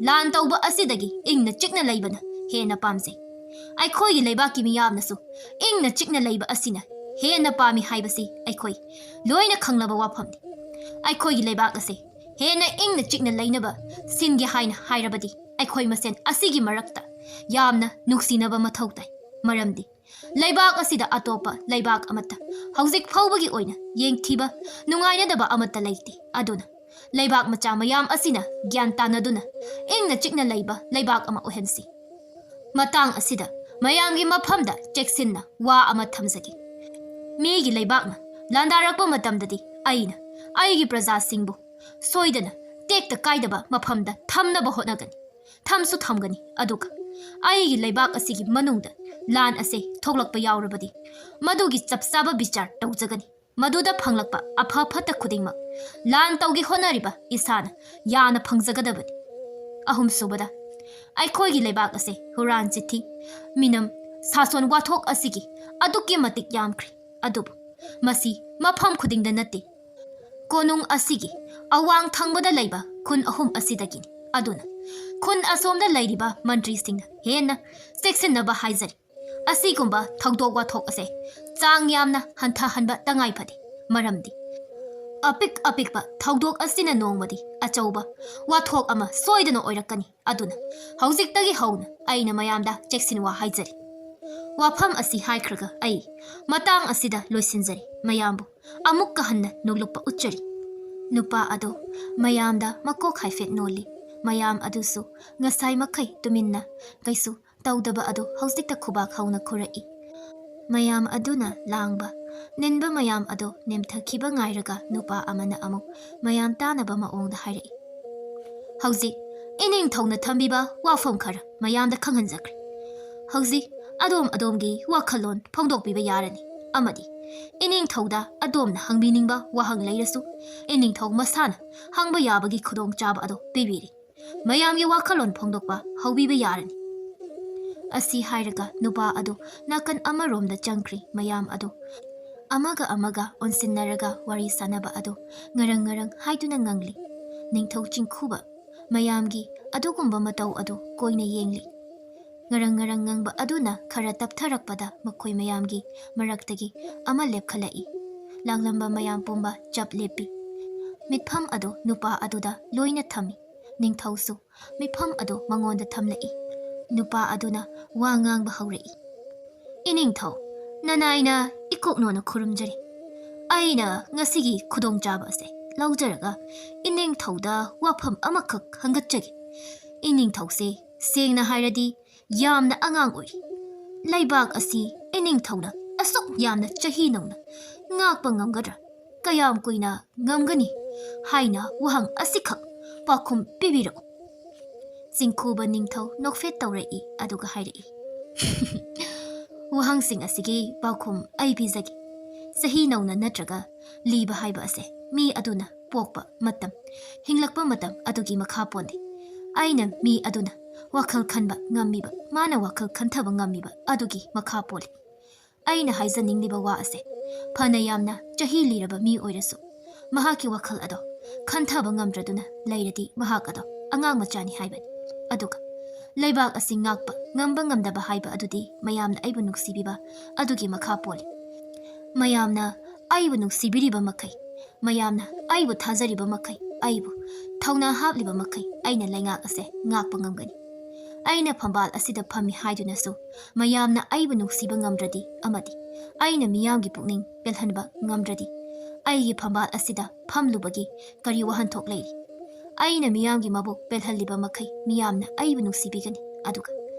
ꯂꯥꯟ ꯇꯧꯕ ꯑꯁꯤꯗꯒꯤ ꯏꯪꯅ ꯆꯤꯛꯅ ꯂꯩꯕꯅ ꯍꯦꯟꯅ ꯄꯥꯝꯖꯩ꯫ ꯑꯩꯈꯣꯏꯒꯤ ꯂꯩꯕꯥꯛꯀꯤ ꯃꯤꯌꯥꯝꯅꯁꯨ ꯏꯪꯅ ꯆꯤꯛꯅ ꯂꯩꯕ ꯑꯁꯤꯅ ꯍꯦꯟꯅ ꯄꯥꯝꯃꯤ ꯍꯥꯏꯕꯁꯤ ꯑꯩꯈꯣꯏ ꯂꯣꯏꯅ ꯈꯪꯂꯕ ꯋꯥꯐꯝꯅꯤ꯫ ꯑꯩꯈꯣꯏꯒꯤ ꯂꯩꯕꯥꯛ ꯑꯁꯤ ꯍꯦꯟꯅ ꯏꯪꯅ ꯆꯤꯛꯅ ꯂꯩꯅꯕ ꯁꯤꯟꯒꯦ ꯍꯥꯏꯅ ꯍꯥꯏꯔꯕꯗꯤ ꯑꯩꯈꯣꯏ ꯃꯁꯦꯟ ꯑꯁꯤꯒꯤ ꯃꯔꯛꯇ ꯌꯥꯝꯅ ꯅꯨꯡꯁꯤꯅꯕ ꯃꯊꯧ ꯇꯥꯏ꯫ ꯃꯔꯝꯗꯤ ꯂꯩꯕꯥꯛ ꯑꯁꯤꯗ ꯑꯇꯣꯞꯄ ꯂꯩꯕꯥꯛ ꯑꯃꯠꯇ ꯍꯧꯖꯤꯛ ꯐꯥꯎꯕꯒꯤ ꯑꯣꯏꯅ ꯌꯦꯡꯊꯤꯕ ꯅꯨꯡꯉꯥꯏꯅꯗꯕ ꯑꯃꯠꯇ ꯂꯩꯇꯦ꯫ ꯑꯗꯨꯅ ꯂꯩꯕꯥꯛ ꯃꯆꯥ ꯃꯌꯥꯝ ꯑꯁꯤꯅ ꯒ꯭ꯌꯥꯟ ꯇꯥꯅꯗꯨꯅ ꯏꯪꯅ ꯆꯤꯛꯅ ꯂꯩꯕ ꯂꯩꯕꯥꯛ ꯑꯃ ꯑꯣꯏꯍꯟꯁꯤ꯫ ꯃꯇꯥꯡ ꯑꯁꯤꯗ ꯃꯌꯥꯝꯒꯤ ꯃꯐꯝꯗ ꯆꯦꯛꯁꯤꯟꯅ ꯋꯥ ꯑꯃ ꯊꯝꯖꯒꯦ꯫ ꯃꯤꯒꯤ ꯂꯩꯕꯥꯛꯅ ꯂꯥꯟꯗꯥꯔꯛꯄ ꯃꯇꯝꯗꯗꯤ ꯑꯩꯅ ꯑꯩꯒꯤ ꯄ꯭ꯔꯖꯥꯁꯤꯡꯕꯨ ꯁꯣꯏꯗꯅ ꯇꯦꯛꯇ ꯀꯥꯏꯗꯕ ꯃꯐꯝꯗ ꯊꯝꯅꯕ ꯍꯣꯠꯅꯒꯅꯤ, ꯊꯝꯁꯨ ꯊꯝꯒꯅꯤ꯫ ꯑꯗꯨꯒ ꯑꯩꯒꯤ ꯂꯩꯕꯥꯛ ꯑꯁꯤꯒꯤ ꯃꯅꯨꯡꯗ ꯂꯥꯟ ꯑꯁꯦ ꯊꯣꯛꯂꯛꯄ ꯌꯥꯎꯔꯕꯗꯤ ꯃꯗꯨꯒꯤ ꯆꯞ ꯆꯥꯕ ꯕꯤꯆꯥꯔ ꯇꯧꯖꯒꯅꯤ꯫ ꯃꯗꯨꯗ ꯐꯪꯂꯛꯄ ꯑꯐ ꯐꯠꯇ ꯈꯨꯗꯤꯡꯃꯛ ꯂꯥꯟ ꯇꯧꯒꯦ ꯍꯣꯠꯅꯔꯤꯕ ꯏꯁꯥꯅ ꯌꯥꯅ ꯐꯪꯖꯒꯗꯕꯅꯤ꯫ ꯑꯍꯨꯝꯁꯨꯕꯗ, ꯑꯩꯈꯣꯏꯒꯤ ꯂꯩꯕꯥꯛ ꯑꯁꯦ ꯍꯨꯔꯥꯟ ꯆꯤꯊꯤ, ꯃꯤꯅꯝ, ꯁꯥꯁꯣꯟ ꯋꯥꯊꯣꯛ ꯑꯁꯤꯒꯤ ꯑꯗꯨꯛꯀꯤ ꯃꯇꯤꯛ ꯌꯥꯝꯈ꯭ꯔꯦ꯫ ꯑꯗꯨꯕꯨ ꯃꯁꯤ ꯃꯐꯝ ꯈꯨꯗꯤꯡꯗ ꯅꯠꯇꯦ꯫ ꯀꯣꯅꯨꯡ ꯑꯁꯤꯒꯤ ꯑꯋꯥꯡ ꯊꯪꯕꯗ ꯂꯩꯕ ꯈꯨꯟ ꯑꯍꯨꯝ ꯑꯁꯤꯗꯒꯤꯅꯤ꯫ ꯑꯗꯨꯅ ꯈꯨꯟ ꯑꯁꯣꯝꯗ ꯂꯩꯔꯤꯕ ꯃꯟꯇ꯭ꯔꯤꯁꯤꯡꯅ ꯍꯦꯟꯅ ꯆꯦꯛꯁꯤꯟꯅꯕ ꯍꯥꯏꯖꯔꯤ꯫ ꯑꯁꯤꯒꯨꯝꯕ ꯊꯧꯗꯣꯛ ꯋꯥꯊꯣꯛ ꯑꯁꯦ ꯆꯥꯡ ꯌꯥꯝꯅ ꯍꯟꯊꯍꯟꯕ ꯇꯉꯥꯏ ꯐꯗꯦ꯫ ꯃꯔꯝꯗꯤ ꯑꯄꯤꯛ ꯑꯄꯤꯛꯄ ꯊꯧꯗꯣꯛ ꯑꯁꯤꯅ ꯅꯣꯡꯃꯗꯤ ꯑꯆꯧꯕ ꯋꯥꯊꯣꯛ ꯑꯃ ꯁꯣꯏꯗꯅ ꯑꯣꯏꯔꯛꯀꯅꯤ꯫ ꯑꯗꯨꯅ ꯍꯧꯖꯤꯛꯇꯒꯤ ꯍꯧꯅ ꯑꯩꯅ ꯃꯌꯥꯝꯗ ꯆꯦꯛꯁꯤꯟꯋꯥ ꯍꯥꯏꯖꯔꯤ꯫ ꯋꯥꯐꯝ ꯑꯁꯤ ꯍꯥꯏꯈ꯭ꯔꯒ ꯑꯩ ꯃꯇꯥꯡ ꯑꯁꯤꯗ ꯂꯣꯏꯁꯤꯟꯖꯔꯤ꯫ ꯃꯌꯥꯝꯕꯨ ꯑꯃꯨꯛꯀ ꯍꯟꯅ ꯅꯣꯛꯂꯛꯄ ꯎꯠꯆꯔꯤ꯫ ꯅꯨꯄꯥ ꯑꯗꯣ ꯃꯌꯥꯝꯗ ꯃꯀꯣꯛ ꯍꯥꯏꯐꯦꯠ ꯅꯣꯜꯂꯤ꯫ ꯃꯌꯥꯝ ꯑꯗꯨꯁꯨ ꯉꯁꯥꯏ ꯃꯈꯩ ꯇꯨꯃꯤꯟꯅ ꯀꯩꯁꯨ ꯇꯧꯗꯕ ꯑꯗꯨ ꯍꯧꯖꯤꯛꯇ ꯈꯨꯕꯥꯛ ꯍꯧꯅ ꯈꯨꯔꯛꯏ꯫ ꯃꯌꯥꯝ ꯑꯗꯨꯅ ꯂꯥꯡꯕ, ꯅꯤꯟꯕ ꯃꯌꯥꯝ ꯑꯗꯨ ꯅꯦꯝꯊꯈꯤꯕ ꯉꯥꯏꯔꯒ ꯅꯨꯄꯥ ꯑꯃꯅ ꯑꯃꯨꯛ ꯃꯌꯥꯝ ꯇꯥꯅꯕ ꯃꯑꯣꯡꯗ ꯍꯥꯏꯔꯛꯏ꯫ ꯍꯧꯖꯤꯛ ꯏꯅꯤꯡꯊꯧꯅ ꯊꯝꯕꯤꯕ ꯋꯥꯐꯝ ꯈꯔ ꯃꯌꯥꯝꯗ ꯈꯪꯍꯟꯖꯈ꯭ꯔꯦ꯫ ꯍꯧꯖꯤꯛ ꯑꯗꯣꯝ ꯑꯗꯣꯝꯒꯤ ꯋꯥꯈꯜꯂꯣꯟ ꯐꯣꯡꯗꯣꯛꯄꯤꯕ ꯌꯥꯔꯅꯤ, ꯑꯃꯗꯤ ꯏꯅꯤꯡꯊꯧꯗ ꯑꯗꯣꯝꯅ ꯍꯪꯕꯤꯅꯤꯡꯕ ꯋꯥꯍꯪ ꯂꯩꯔꯁꯨ ꯏꯅꯤꯡꯊꯧ ꯃꯁꯥꯅ ꯍꯪꯕ ꯌꯥꯕꯒꯤ ꯈꯨꯗꯣꯡꯆꯥꯕ ꯑꯗꯨ ꯄꯤꯕꯤꯔꯤ꯫ ꯃꯌꯥꯝꯒꯤ ꯋꯥꯈꯜꯂꯣꯟ ꯐꯣꯡꯗꯣꯛꯄ ꯍꯧꯕꯤꯕ ꯌꯥꯔꯅꯤ꯫ ꯑꯁꯤ ꯍꯥꯏꯔꯒ ꯅꯨꯄꯥ ꯑꯗꯨ ꯅꯥꯀꯟ ꯑꯃꯔꯣꯝꯗ ꯆꯪꯈ꯭ꯔꯤ꯫ ꯃꯌꯥꯝ ꯑꯗꯨ ꯑꯃꯒ ꯑꯃꯒ ꯑꯣꯟꯁꯤꯟꯅꯔꯒ ꯋꯥꯔꯤ ꯁꯥꯅꯕ ꯑꯗꯨ ꯉꯔꯪ ꯉꯔꯪ ꯍꯥꯏꯗꯨꯅ ꯉꯪꯂꯤ꯫ ꯅꯤꯡꯊꯧ ꯆꯤꯡꯈꯨꯕ ꯃꯌꯥꯝꯒꯤ ꯑꯗꯨꯒꯨꯝꯕ ꯃꯇꯧ ꯑꯗꯨ ꯀꯣꯏꯅ ꯌꯦꯡꯂꯤ꯫ ꯉꯔꯪ ꯉꯔꯪ ꯉꯪꯕ ꯑꯗꯨꯅ ꯈꯔ ꯇꯞꯊꯔꯛꯄꯗ ꯃꯈꯣꯏ ꯃꯌꯥꯝꯒꯤ ꯃꯔꯛꯇꯒꯤ ꯑꯃ ꯂꯦꯞꯈꯠꯂꯛꯏ꯫ ꯂꯥꯡꯂꯝꯕ ꯃꯌꯥꯝ ꯄꯨꯝꯕ ꯆꯞ ꯂꯦꯞꯄꯤ꯫ ꯃꯤꯠꯐꯝ ꯑꯗꯨ ꯅꯨꯄꯥ ꯑꯗꯨꯗ ꯂꯣꯏꯅ ꯊꯝꯃꯤ꯫ ꯅꯤꯡꯊꯧꯁꯨ ꯃꯤꯠꯐꯝ ꯑꯗꯨ ꯃꯉꯣꯟꯗ ꯊꯝꯂꯛꯏ꯫ ꯅꯨꯄꯥ ꯑꯗꯨꯅ ꯋꯥ ꯉꯥꯡꯕ ꯍꯧꯔꯛꯏ꯫ "ꯏꯅꯤꯡꯊꯧ, ꯅꯅꯥꯏꯅ ꯏꯀꯣꯛꯅꯣꯅ ꯈꯨꯔꯨꯝꯖꯔꯤ꯫ ꯑꯩꯅ ꯉꯁꯤꯒꯤ ꯈꯨꯗꯣꯡꯆꯥꯕ ꯑꯁꯦ ꯂꯧꯖꯔꯒ ꯏꯅꯤꯡꯊꯧꯗ ꯋꯥꯐꯝ ꯑꯃꯈꯛ ꯍꯪꯒꯠꯆꯒꯦ꯫ ꯏꯅꯤꯡꯊꯧꯁꯦ ꯁꯦꯡꯅ ꯍꯥꯏꯔꯗꯤ ꯌꯥꯝꯅ ꯑꯉꯥꯡ ꯑꯣꯏꯔꯤ꯫ ꯂꯩꯕꯥꯛ ꯑꯁꯤ ꯏꯅꯤꯡꯊꯧꯅ ꯑꯁꯨꯛ ꯌꯥꯝꯅ ꯆꯍꯤ ꯅꯧꯅ ꯉꯥꯛꯄ ꯉꯝꯒꯗ꯭ꯔꯥ? ꯀꯌꯥꯝ ꯀꯨꯏꯅ ꯉꯝꯒꯅꯤ?" ꯍꯥꯏꯅ ꯋꯥꯍꯪ ꯑꯁꯤꯈꯛ ꯄꯥꯎꯈꯨꯝ ꯄꯤꯕꯤꯔꯛꯎ꯫ ꯆꯤꯡꯈꯨꯕ ꯅꯤꯡꯊꯧ ꯅꯣꯛꯐꯦꯠ ꯇꯧꯔꯛꯏ, ꯑꯗꯨꯒ ꯍꯥꯏꯔꯛꯏ, "ꯋꯥꯍꯪꯁꯤꯡ ꯑꯁꯤꯒꯤ ꯄꯥꯎꯈꯨꯝ ꯑꯩ ꯄꯤꯖꯒꯦ꯫ ꯆꯍꯤ ꯅꯧꯅ ꯅꯠꯇ꯭ꯔꯒ ꯂꯤꯕ ꯍꯥꯏꯕ ꯑꯁꯦ ꯃꯤ ꯑꯗꯨꯅ ꯄꯣꯛꯄ ꯃꯇꯝ, ꯍꯤꯡꯂꯛꯄ ꯃꯇꯝ ꯑꯗꯨꯒꯤ ꯃꯈꯥ ꯄꯣꯜꯂꯤ꯫ ꯑꯩꯅ ꯃꯤ ꯑꯗꯨꯅ ꯋꯥꯈꯜ ꯈꯟꯕ ꯉꯝꯃꯤꯕ, ꯃꯥꯅ ꯋꯥꯈꯜ ꯈꯟꯊꯕ ꯉꯝꯃꯤꯕ ꯑꯗꯨꯒꯤ ꯃꯈꯥ ꯄꯣꯜꯂꯤ꯫ ꯑꯩꯅ ꯍꯥꯏꯖꯅꯤꯡꯂꯤꯕ ꯋꯥ ꯑꯁꯦ, ꯐꯅ ꯌꯥꯝꯅ ꯆꯍꯤ ꯂꯤꯔꯕ ꯃꯤ ꯑꯣꯏꯔꯁꯨ, ꯃꯍꯥꯛꯀꯤ ꯋꯥꯈꯜ ꯑꯗꯣ ꯈꯟꯊꯕ ꯉꯝꯗ꯭ꯔꯗꯨꯅ ꯂꯩꯔꯗꯤ ꯃꯍꯥꯛ ꯑꯗꯣ ꯑꯉꯥꯡ ꯃꯆꯥꯅꯤ ꯍꯥꯏꯕꯅꯤ꯫ ꯑꯗꯨꯒ ꯂꯩꯕꯥꯛ ꯑꯁꯤ ꯉꯥꯛꯄ ꯉꯝꯕ ꯉꯝꯗꯕ ꯍꯥꯏꯕ ꯑꯗꯨꯗꯤ ꯃꯌꯥꯝꯅ ꯑꯩꯕꯨ ꯅꯨꯡꯁꯤꯕꯤꯕ ꯑꯗꯨꯒꯤ ꯃꯈꯥ ꯄꯣꯜꯂꯤ꯫ ꯃꯌꯥꯝꯅ ꯑꯩꯕꯨ ꯅꯨꯡꯁꯤꯕꯤꯔꯤꯕ ꯃꯈꯩ, ꯃꯌꯥꯝꯅ ꯑꯩꯕꯨ ꯊꯥꯖꯔꯤꯕ ꯃꯈꯩ, ꯑꯩꯕꯨ ꯊꯧꯅꯥ ꯍꯥꯞꯂꯤꯕ ꯃꯈꯩ ꯑꯩꯅ ꯂꯩꯉꯥꯛ ꯑꯁꯦ ꯉꯥꯛꯄ ꯉꯝꯒꯅꯤ꯫ ꯑꯩꯅ ꯐꯝꯕꯥꯜ ꯑꯁꯤꯗ ꯐꯝꯃꯤ ꯍꯥꯏꯗꯨꯅꯁꯨ ꯃꯌꯥꯝꯅ ꯑꯩꯕꯨ ꯅꯨꯡꯁꯤꯕ ꯉꯝꯗ꯭ꯔꯗꯤ ꯑꯃꯗꯤ ꯑꯩꯅ ꯃꯤꯌꯥꯝꯒꯤ ꯄꯨꯛꯅꯤꯡ ꯄꯦꯜꯍꯟꯕ ꯉꯝꯗ꯭ꯔꯗꯤ ꯑꯩꯒꯤ ꯐꯝꯕꯥꯜ ꯑꯁꯤꯗ ꯐꯝꯂꯨꯕꯒꯤ ꯀꯔꯤ ꯋꯥꯍꯟꯊꯣꯛ ꯂꯩꯔꯤ? ꯑꯩꯅ ꯃꯤꯌꯥꯝꯒꯤ ꯃꯕꯨꯛ ꯄꯦꯜꯍꯜꯂꯤꯕ ꯃꯈꯩ ꯃꯤꯌꯥꯝꯅ ꯑꯩꯕꯨ ꯅꯨꯡꯁꯤꯕꯤꯒꯅꯤ, ꯑꯗꯨꯒ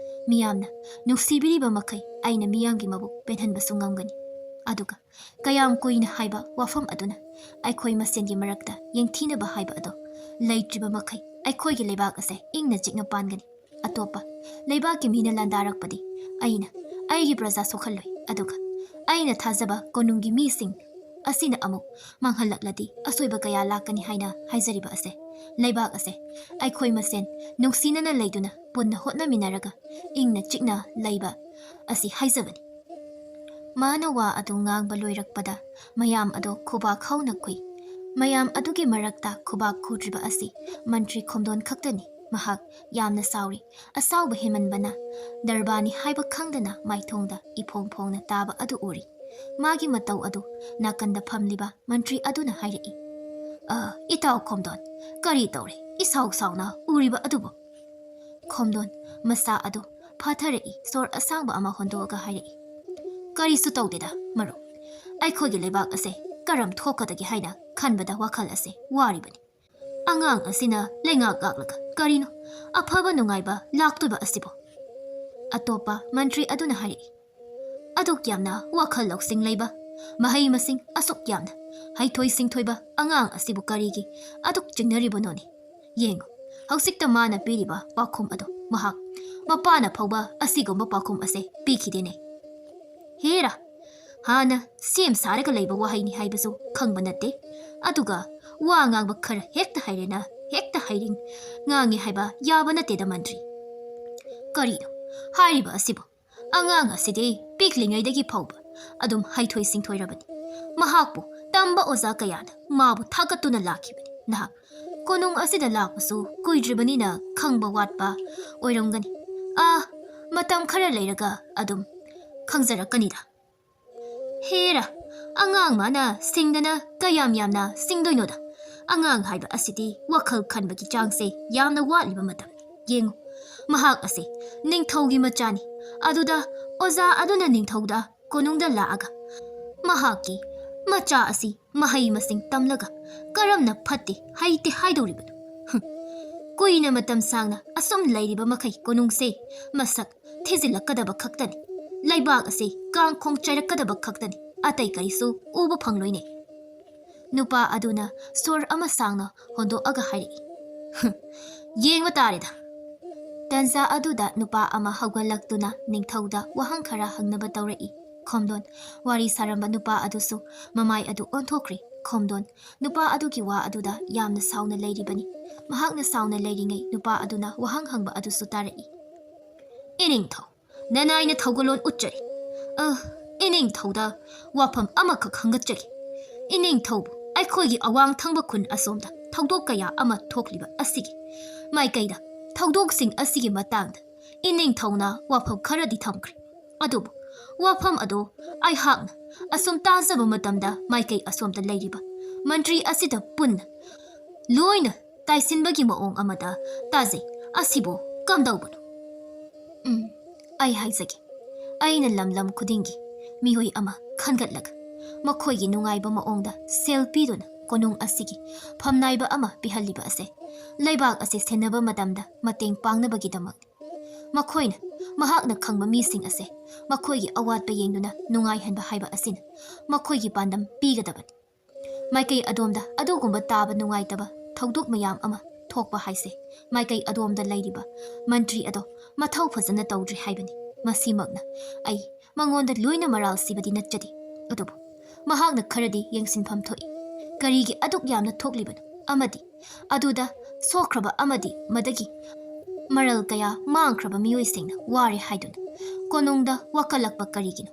ꯃꯤꯌꯥꯝꯅ ꯅꯨꯡꯁꯤꯕꯤꯔꯤꯕ ꯃꯈꯩ ꯑꯩꯅ ꯃꯤꯌꯥꯝꯒꯤ ꯃꯕꯨꯛ ꯄꯦꯜꯍꯟꯕꯁꯨ ꯉꯝꯒꯅꯤ꯫ ꯑꯗꯨꯒ ꯀꯌꯥꯝ ꯀꯨꯏꯅ ꯍꯥꯏꯕ ꯋꯥꯐꯝ ꯑꯗꯨꯅ ꯑꯩꯈꯣꯏ ꯃꯁꯦꯟꯒꯤ ꯃꯔꯛꯇ ꯌꯦꯡꯊꯤꯅꯕ ꯍꯥꯏꯕ ꯑꯗꯣ ꯂꯩꯇ꯭ꯔꯤꯕ ꯃꯈꯩ ꯑꯩꯈꯣꯏꯒꯤ ꯂꯩꯕꯥꯛ ꯑꯁꯦ ꯏꯪꯅ ꯆꯤꯛꯅ ꯄꯥꯟꯒꯅꯤ꯫ ꯑꯇꯣꯞꯄ ꯂꯩꯕꯥꯛꯀꯤ ꯃꯤꯅ ꯂꯥꯟꯗꯥꯔꯛꯄꯗꯤ ꯑꯩꯅ ꯑꯩꯒꯤ ꯄ꯭ꯔꯖꯥ ꯁꯣꯛꯍꯜꯂꯣꯏ, ꯑꯗꯨꯒ ꯑꯩꯅ ꯊꯥꯖꯕ ꯀꯣꯅꯨꯡꯒꯤ ꯃꯤꯁꯤꯡ ꯑꯁꯤꯅ ꯑꯃꯨꯛ ꯃꯥꯡꯍꯜꯂꯛꯂꯗꯤ ꯑꯁꯣꯏꯕ ꯀꯌꯥ ꯂꯥꯛꯀꯅꯤ ꯍꯥꯏꯅ ꯍꯥꯏꯖꯔꯤꯕ ꯑꯁꯦ, ꯂꯩꯕꯥꯛ ꯑꯁꯦ ꯑꯩꯈꯣꯏ ꯃꯁꯦꯟ ꯅꯨꯡꯁꯤꯅꯅ ꯂꯩꯗꯨꯅ ꯄꯨꯟꯅ ꯍꯣꯠꯅꯃꯤꯟꯅꯔꯒ ꯏꯪꯅ ꯆꯤꯛꯅ ꯂꯩꯕ ꯑꯁꯤ ꯍꯥꯏꯖꯕꯅꯤ꯫ ꯃꯥꯅ ꯋꯥ ꯑꯗꯨ ꯉꯥꯡꯕ ꯂꯣꯏꯔꯛꯄꯗ ꯃꯌꯥꯝ ꯑꯗꯨ ꯈꯨꯕꯥꯛ ꯍꯧꯅ ꯈꯨꯏ꯫ ꯃꯌꯥꯝ ꯑꯗꯨꯒꯤ ꯃꯔꯛꯇ ꯈꯨꯕꯥꯛ ꯈꯨꯗ꯭ꯔꯤꯕ ꯑꯁꯤ ꯃꯟꯇ꯭ꯔꯤ ꯈꯣꯝꯗꯣꯟ ꯈꯛꯇꯅꯤ꯫ ꯃꯍꯥꯛ ꯌꯥꯝꯅ ꯁꯥꯎꯔꯤ꯫ ꯑꯁꯥꯎꯕ ꯍꯦꯟꯃꯟꯕꯅ ꯗꯔꯕꯥꯅꯤ ꯍꯥꯏꯕ ꯈꯪꯗꯅ ꯃꯥꯏꯊꯣꯡꯗ ꯏꯐꯣꯡ ꯐꯣꯡꯅ ꯇꯥꯕ ꯑꯗꯨ ꯎꯔꯤ꯫ ꯃꯥꯒꯤ ꯃꯇꯧ ꯑꯗꯨ ꯅꯥꯀꯟꯗ ꯐꯝꯂꯤꯕ ꯃꯟꯇ꯭ꯔꯤ ꯑꯗꯨꯅ ꯍꯥꯏꯔꯛꯏ, "ꯑ, ꯏꯇꯥꯎ ꯈꯣꯝꯗꯣꯟ, ꯀꯔꯤ ꯇꯧꯔꯦ? ꯏꯁꯥꯎ ꯁꯥꯎꯅ ꯎꯔꯤꯕ ꯑꯗꯨꯕꯨ?" ꯈꯣꯝꯗꯣꯟ ꯃꯁꯥ ꯑꯗꯨ ꯐꯥꯊꯔꯛꯏ꯫ ꯁꯣꯔ ꯑꯁꯥꯡꯕ ꯑꯃ ꯍꯣꯟꯗꯣꯛꯑꯒ ꯍꯥꯏꯔꯛꯏ, "ꯀꯔꯤꯁꯨ ꯇꯧꯗꯦꯗ ꯃꯔꯨꯞ, ꯑꯩꯈꯣꯏꯒꯤ ꯂꯩꯕꯥꯛ ꯑꯁꯦ ꯀꯔꯝ ꯊꯣꯛꯀꯗꯒꯦ ꯍꯥꯏꯅ ꯈꯟꯕꯗ ꯋꯥꯈꯜ ꯑꯁꯦ ꯋꯥꯔꯤꯕꯅꯤ꯫ ꯑꯉꯥꯡ ꯑꯁꯤꯅ ꯂꯩꯉꯥꯛ ꯉꯥꯛꯂꯒ ꯀꯔꯤꯅꯣ ꯑꯐꯕ ꯅꯨꯡꯉꯥꯏꯕ ꯂꯥꯛꯇꯣꯏꯕ ꯑꯁꯤꯕꯨ?" ꯑꯇꯣꯞꯄ ꯃꯟꯇ꯭ꯔꯤ ꯑꯗꯨꯅ ꯍꯥꯏꯔꯛꯏ, "ꯑꯗꯨꯛ ꯌꯥꯝꯅ ꯋꯥꯈꯜ ꯂꯧꯁꯤꯡ ꯂꯩꯕ, ꯃꯍꯩ ꯃꯁꯤꯡ ꯑꯁꯨꯛ ꯌꯥꯝꯅ ꯍꯩꯊꯣꯏ ꯁꯤꯡꯊꯣꯏꯕ ꯑꯉꯥꯡ ꯑꯁꯤꯕꯨ ꯀꯔꯤꯒꯤ ꯑꯗꯨꯛ ꯆꯤꯡꯅꯔꯤꯕꯅꯣꯅꯦ? ꯌꯦꯡꯉꯨ, ꯍꯧꯖꯤꯛꯇ ꯃꯥꯅ ꯄꯤꯔꯤꯕ ꯄꯥꯎꯈꯨꯝ ꯑꯗꯨ ꯃꯍꯥꯛ ꯃꯄꯥꯅ ꯐꯥꯎꯕ ꯑꯁꯤꯒꯨꯝꯕ ꯄꯥꯎꯈꯨꯝ ꯑꯁꯦ ꯄꯤꯈꯤꯗꯦꯅꯦ꯫ ꯍꯦꯔꯥ, ꯍꯥꯟꯅ ꯁꯦꯝ ꯁꯥꯔꯒ ꯂꯩꯕ ꯋꯥꯍꯩꯅꯤ ꯍꯥꯏꯕꯁꯨ ꯈꯪꯕ ꯅꯠꯇꯦ꯫ ꯑꯗꯨꯒ ꯋꯥ ꯉꯥꯡꯕ ꯈꯔ ꯍꯦꯛꯇ ꯍꯩꯔꯦꯅ ꯍꯦꯛꯇ ꯍꯩꯔꯤꯡ ꯉꯥꯡꯉꯦ ꯍꯥꯏꯕ ꯌꯥꯕ ꯅꯠꯇꯦꯗ, ꯃꯟꯇ꯭ꯔꯤ꯫ ꯀꯔꯤꯅꯣ ꯍꯥꯏꯔꯤꯕ ꯑꯁꯤꯕꯨ? ꯑꯉꯥꯡ ꯑꯁꯤꯗꯤ ꯄꯤꯛꯂꯤꯉꯩꯗꯒꯤ ꯐꯥꯎꯕ ꯑꯗꯨꯝ ꯍꯩꯊꯣꯏ ꯁꯤꯡꯊꯣꯏꯔꯕꯅꯤ꯫ ꯃꯍꯥꯛꯄꯨ ꯇꯝꯕ ꯑꯣꯖꯥ ꯀꯌꯥꯅ ꯃꯥꯕꯨ ꯊꯥꯒꯠꯇꯨꯅ ꯂꯥꯛꯈꯤꯕꯅꯤ꯫ ꯅꯍꯥꯛ ꯀꯣꯅꯨꯡ ꯑꯁꯤꯗ ꯂꯥꯛꯄꯁꯨ ꯀꯨꯏꯗ꯭ꯔꯤꯕꯅꯤꯅ ꯈꯪꯕ ꯋꯥꯠꯄ ꯑꯣꯏꯔꯝꯒꯅꯤ꯫ ꯑꯥ, ꯃꯇꯝ ꯈꯔ ꯂꯩꯔꯒ ꯑꯗꯨꯝ ꯈꯪꯖꯔꯛꯀꯅꯤꯗ꯫ ꯍꯦꯔꯥ, ꯑꯉꯥꯡ ꯃꯥꯅ ꯁꯤꯡꯗꯅ ꯀꯌꯥꯝ ꯌꯥꯝꯅ ꯁꯤꯡꯗꯣꯏꯅꯣꯗ? ꯑꯉꯥꯡ ꯍꯥꯏꯕ ꯑꯁꯤꯗꯤ ꯋꯥꯈꯜ ꯈꯟꯕꯒꯤ ꯆꯥꯡꯁꯦ ꯌꯥꯝꯅ ꯋꯥꯠꯂꯤꯕ ꯃꯇꯝꯅꯤ꯫ ꯌꯦꯡꯉꯨ, ꯃꯍꯥꯛ ꯑꯁꯤ ꯅꯤꯡꯊꯧꯒꯤ ꯃꯆꯥꯅꯤ꯫ ꯑꯗꯨꯗ ꯑꯣꯖꯥ ꯑꯗꯨꯅ ꯅꯤꯡꯊꯧꯗ ꯀꯣꯅꯨꯡꯗ ꯂꯥꯛꯑꯒ ꯃꯍꯥꯛꯀꯤ ꯃꯆꯥ ꯑꯁꯤ ꯃꯍꯩ ꯃꯁꯤꯡ ꯇꯝꯂꯒ ꯀꯔꯝꯅ ꯐꯠꯇꯦ ꯍꯩꯇꯦ ꯍꯥꯏꯗꯧꯔꯤꯕꯅꯣ? ꯍꯨꯝ꯫ ꯀꯨꯏꯅ ꯃꯇꯝ ꯁꯥꯡꯅ ꯑꯁꯨꯝ ꯂꯩꯔꯤꯕ ꯃꯈꯩ ꯀꯣꯅꯨꯡꯁꯦ ꯃꯁꯛ ꯊꯤꯖꯤꯜꯂꯛꯀꯗꯕ ꯈꯛꯇꯅꯤ꯫ ꯂꯩꯕꯥꯛ ꯑꯁꯤ ꯀꯥꯡꯈꯣꯡ ꯆꯥꯏꯔꯛꯀꯗꯕ ꯈꯛꯇꯅꯤ꯫ ꯑꯇꯩ ꯀꯔꯤꯁꯨ ꯎꯕ ꯐꯪꯂꯣꯏꯅꯦ꯫ ꯅꯨꯄꯥ ꯑꯗꯨꯅ ꯁꯣꯔ ꯑꯃ ꯁꯥꯡꯅ ꯍꯣꯟꯗꯣꯛꯑꯒ ꯍꯥꯏꯔꯛꯏ꯫ "ꯍꯨꯝ, ꯌꯦꯡꯕ ꯇꯥꯔꯦꯗ"꯫ ꯇꯟꯖꯥ ꯑꯗꯨꯗ ꯅꯨꯄꯥ ꯑꯃ ꯍꯧꯒꯠꯂꯛꯇꯨꯅ ꯅꯤꯡꯊꯧꯗ ꯋꯥꯍꯪ ꯈꯔ ꯍꯪꯅꯕ ꯇꯧꯔꯛꯏ꯫ ꯈꯣꯝꯗꯣꯟ꯫ ꯋꯥꯔꯤ ꯁꯥꯔꯝꯕ ꯅꯨꯄꯥ ꯑꯗꯨꯁꯨ ꯃꯃꯥꯏ ꯑꯗꯨ ꯑꯣꯟꯊꯣꯛꯈ꯭ꯔꯦ꯫ ꯈꯣꯝꯗꯣꯟ ꯅꯨꯄꯥ ꯑꯗꯨꯒꯤ ꯋꯥ ꯑꯗꯨꯗ ꯌꯥꯝꯅ ꯁꯥꯎꯅ ꯂꯩꯔꯤꯕꯅꯤ꯫ ꯃꯍꯥꯛꯅ ꯁꯥꯎꯅ ꯂꯩꯔꯤꯉꯩ ꯅꯨꯄꯥ ꯑꯗꯨꯅ ꯋꯥꯍꯪ ꯍꯪꯕ ꯑꯗꯨꯁꯨ ꯇꯥꯔꯛꯏ꯫ "ꯏꯅꯤꯡꯊꯧ, ꯅꯅꯥꯏꯅ ꯊꯧꯒꯜꯂꯣꯟ ꯎꯠꯆꯔꯤ꯫ ꯑ, ꯏꯅꯤꯡꯊꯧꯗ ꯋꯥꯐꯝ ꯑꯃꯈꯛ ꯍꯪꯒꯠꯆꯒꯦ꯫ ꯏꯅꯤꯡꯊꯧꯕꯨ ꯑꯩꯈꯣꯏꯒꯤ ꯑꯋꯥꯡ ꯊꯪꯕ ꯈꯨꯟ ꯑꯁꯣꯝꯗ ꯊꯧꯗꯣꯛ ꯀꯌꯥ ꯑꯃ ꯊꯣꯛꯂꯤꯕ ꯑꯁꯤꯒꯤ ꯃꯥꯏꯀꯩꯗ ꯊꯧꯗꯣꯛꯁꯤꯡ ꯑꯁꯤꯒꯤ ꯃꯇꯥꯡꯗ ꯏꯅꯤꯡꯊꯧꯅ ꯋꯥꯐꯝ ꯈꯔꯗꯤ ꯊꯝꯈ꯭ꯔꯦ꯫ ꯑꯗꯨꯕꯨ ꯋꯥꯐꯝ ꯑꯗꯨ ꯑꯩꯍꯥꯛꯅ ꯑꯁꯨꯝ ꯇꯥꯖꯕ ꯃꯇꯝꯗ ꯃꯥꯏꯀꯩ ꯑꯁꯣꯝꯗ ꯂꯩꯔꯤꯕ ꯃꯟꯇ꯭ꯔꯤ ꯑꯁꯤꯗ ꯄꯨꯟꯅ ꯂꯣꯏꯅ ꯇꯥꯏꯁꯤꯟꯕꯒꯤ ꯃꯑꯣꯡ ꯑꯃꯗ ꯇꯥꯖꯩ꯫ ꯑꯁꯤꯕꯨ ꯀꯝꯗꯧꯕꯅꯣ?" ꯎꯝ, ꯑꯩ ꯍꯥꯏꯖꯒꯦ꯫ ꯑꯩꯅ ꯂꯝ ꯂꯝ ꯈꯨꯗꯤꯡꯒꯤ ꯃꯤꯑꯣꯏ ꯑꯃ ꯈꯟꯒꯠꯂꯒ ꯃꯈꯣꯏꯒꯤ ꯅꯨꯡꯉꯥꯏꯕ ꯃꯑꯣꯡꯗ ꯁꯦꯜ ꯄꯤꯗꯨꯅ ꯀꯣꯅꯨꯡ ꯑꯁꯤꯒꯤ ꯐꯝꯅꯥꯏꯕ ꯑꯃ ꯄꯤꯍꯜꯂꯤꯕ ꯑꯁꯦ ꯂꯩꯕꯥꯛ ꯑꯁꯤ ꯁꯦꯟꯅꯕ ꯃꯇꯝꯗ ꯃꯇꯦꯡ ꯄꯥꯡꯅꯕꯒꯤꯗꯃꯛꯅꯤ꯫ ꯃꯈꯣꯏꯅ ꯃꯍꯥꯛꯅ ꯈꯪꯕ ꯃꯤꯁꯤꯡ ꯑꯁꯦ ꯃꯈꯣꯏꯒꯤ ꯑꯋꯥꯠꯄ ꯌꯦꯡꯗꯨꯅ ꯅꯨꯡꯉꯥꯏꯍꯟꯕ ꯍꯥꯏꯕ ꯑꯁꯤꯅ ꯃꯈꯣꯏꯒꯤ ꯄꯥꯟꯗꯝ ꯄꯤꯒꯗꯕꯅꯤ꯫ ꯃꯥꯏꯀꯩ ꯑꯗꯣꯝꯗ ꯑꯗꯨꯒꯨꯝꯕ ꯇꯥꯕ ꯅꯨꯡꯉꯥꯏꯇꯕ ꯊꯧꯗꯣꯛ ꯃꯌꯥꯝ ꯑꯃ ꯊꯣꯛꯄ ꯍꯥꯏꯁꯦ ꯃꯥꯏꯀꯩ ꯑꯗꯣꯝꯗ ꯂꯩꯔꯤꯕ ꯃꯟꯇ꯭ꯔꯤ ꯑꯗꯣ ꯃꯊꯧ ꯐꯖꯅ ꯇꯧꯗ꯭ꯔꯤ ꯍꯥꯏꯕꯅꯤ꯫ ꯃꯁꯤꯃꯛꯅ ꯑꯩ ꯃꯉꯣꯟꯗ ꯂꯣꯏꯅ ꯃꯔꯥꯜ ꯁꯤꯕꯗꯤ ꯅꯠꯆꯗꯦ꯫ ꯑꯗꯨꯕꯨ ꯃꯍꯥꯛꯅ ꯈꯔꯗꯤ ꯌꯦꯡꯁꯤꯟꯐꯝ ꯊꯣꯛꯏ꯫ ꯀꯔꯤꯒꯤ ꯑꯗꯨꯛ ꯌꯥꯝꯅ ꯊꯣꯛꯂꯤꯕꯅꯣ? ꯑꯃꯗꯤ ꯑꯗꯨꯗ ꯁꯣꯛꯈ꯭ꯔꯕ ꯑꯃꯗꯤ ꯃꯗꯒꯤ ꯃꯔꯜ ꯀꯌꯥ ꯃꯥꯡꯈ꯭ꯔꯕ ꯃꯤꯑꯣꯏꯁꯤꯡꯅ ꯋꯥꯔꯦ ꯍꯥꯏꯗꯨꯅ ꯀꯣꯅꯨꯡꯗ ꯋꯥꯀꯠꯂꯛꯄ ꯀꯔꯤꯒꯤꯅꯣ?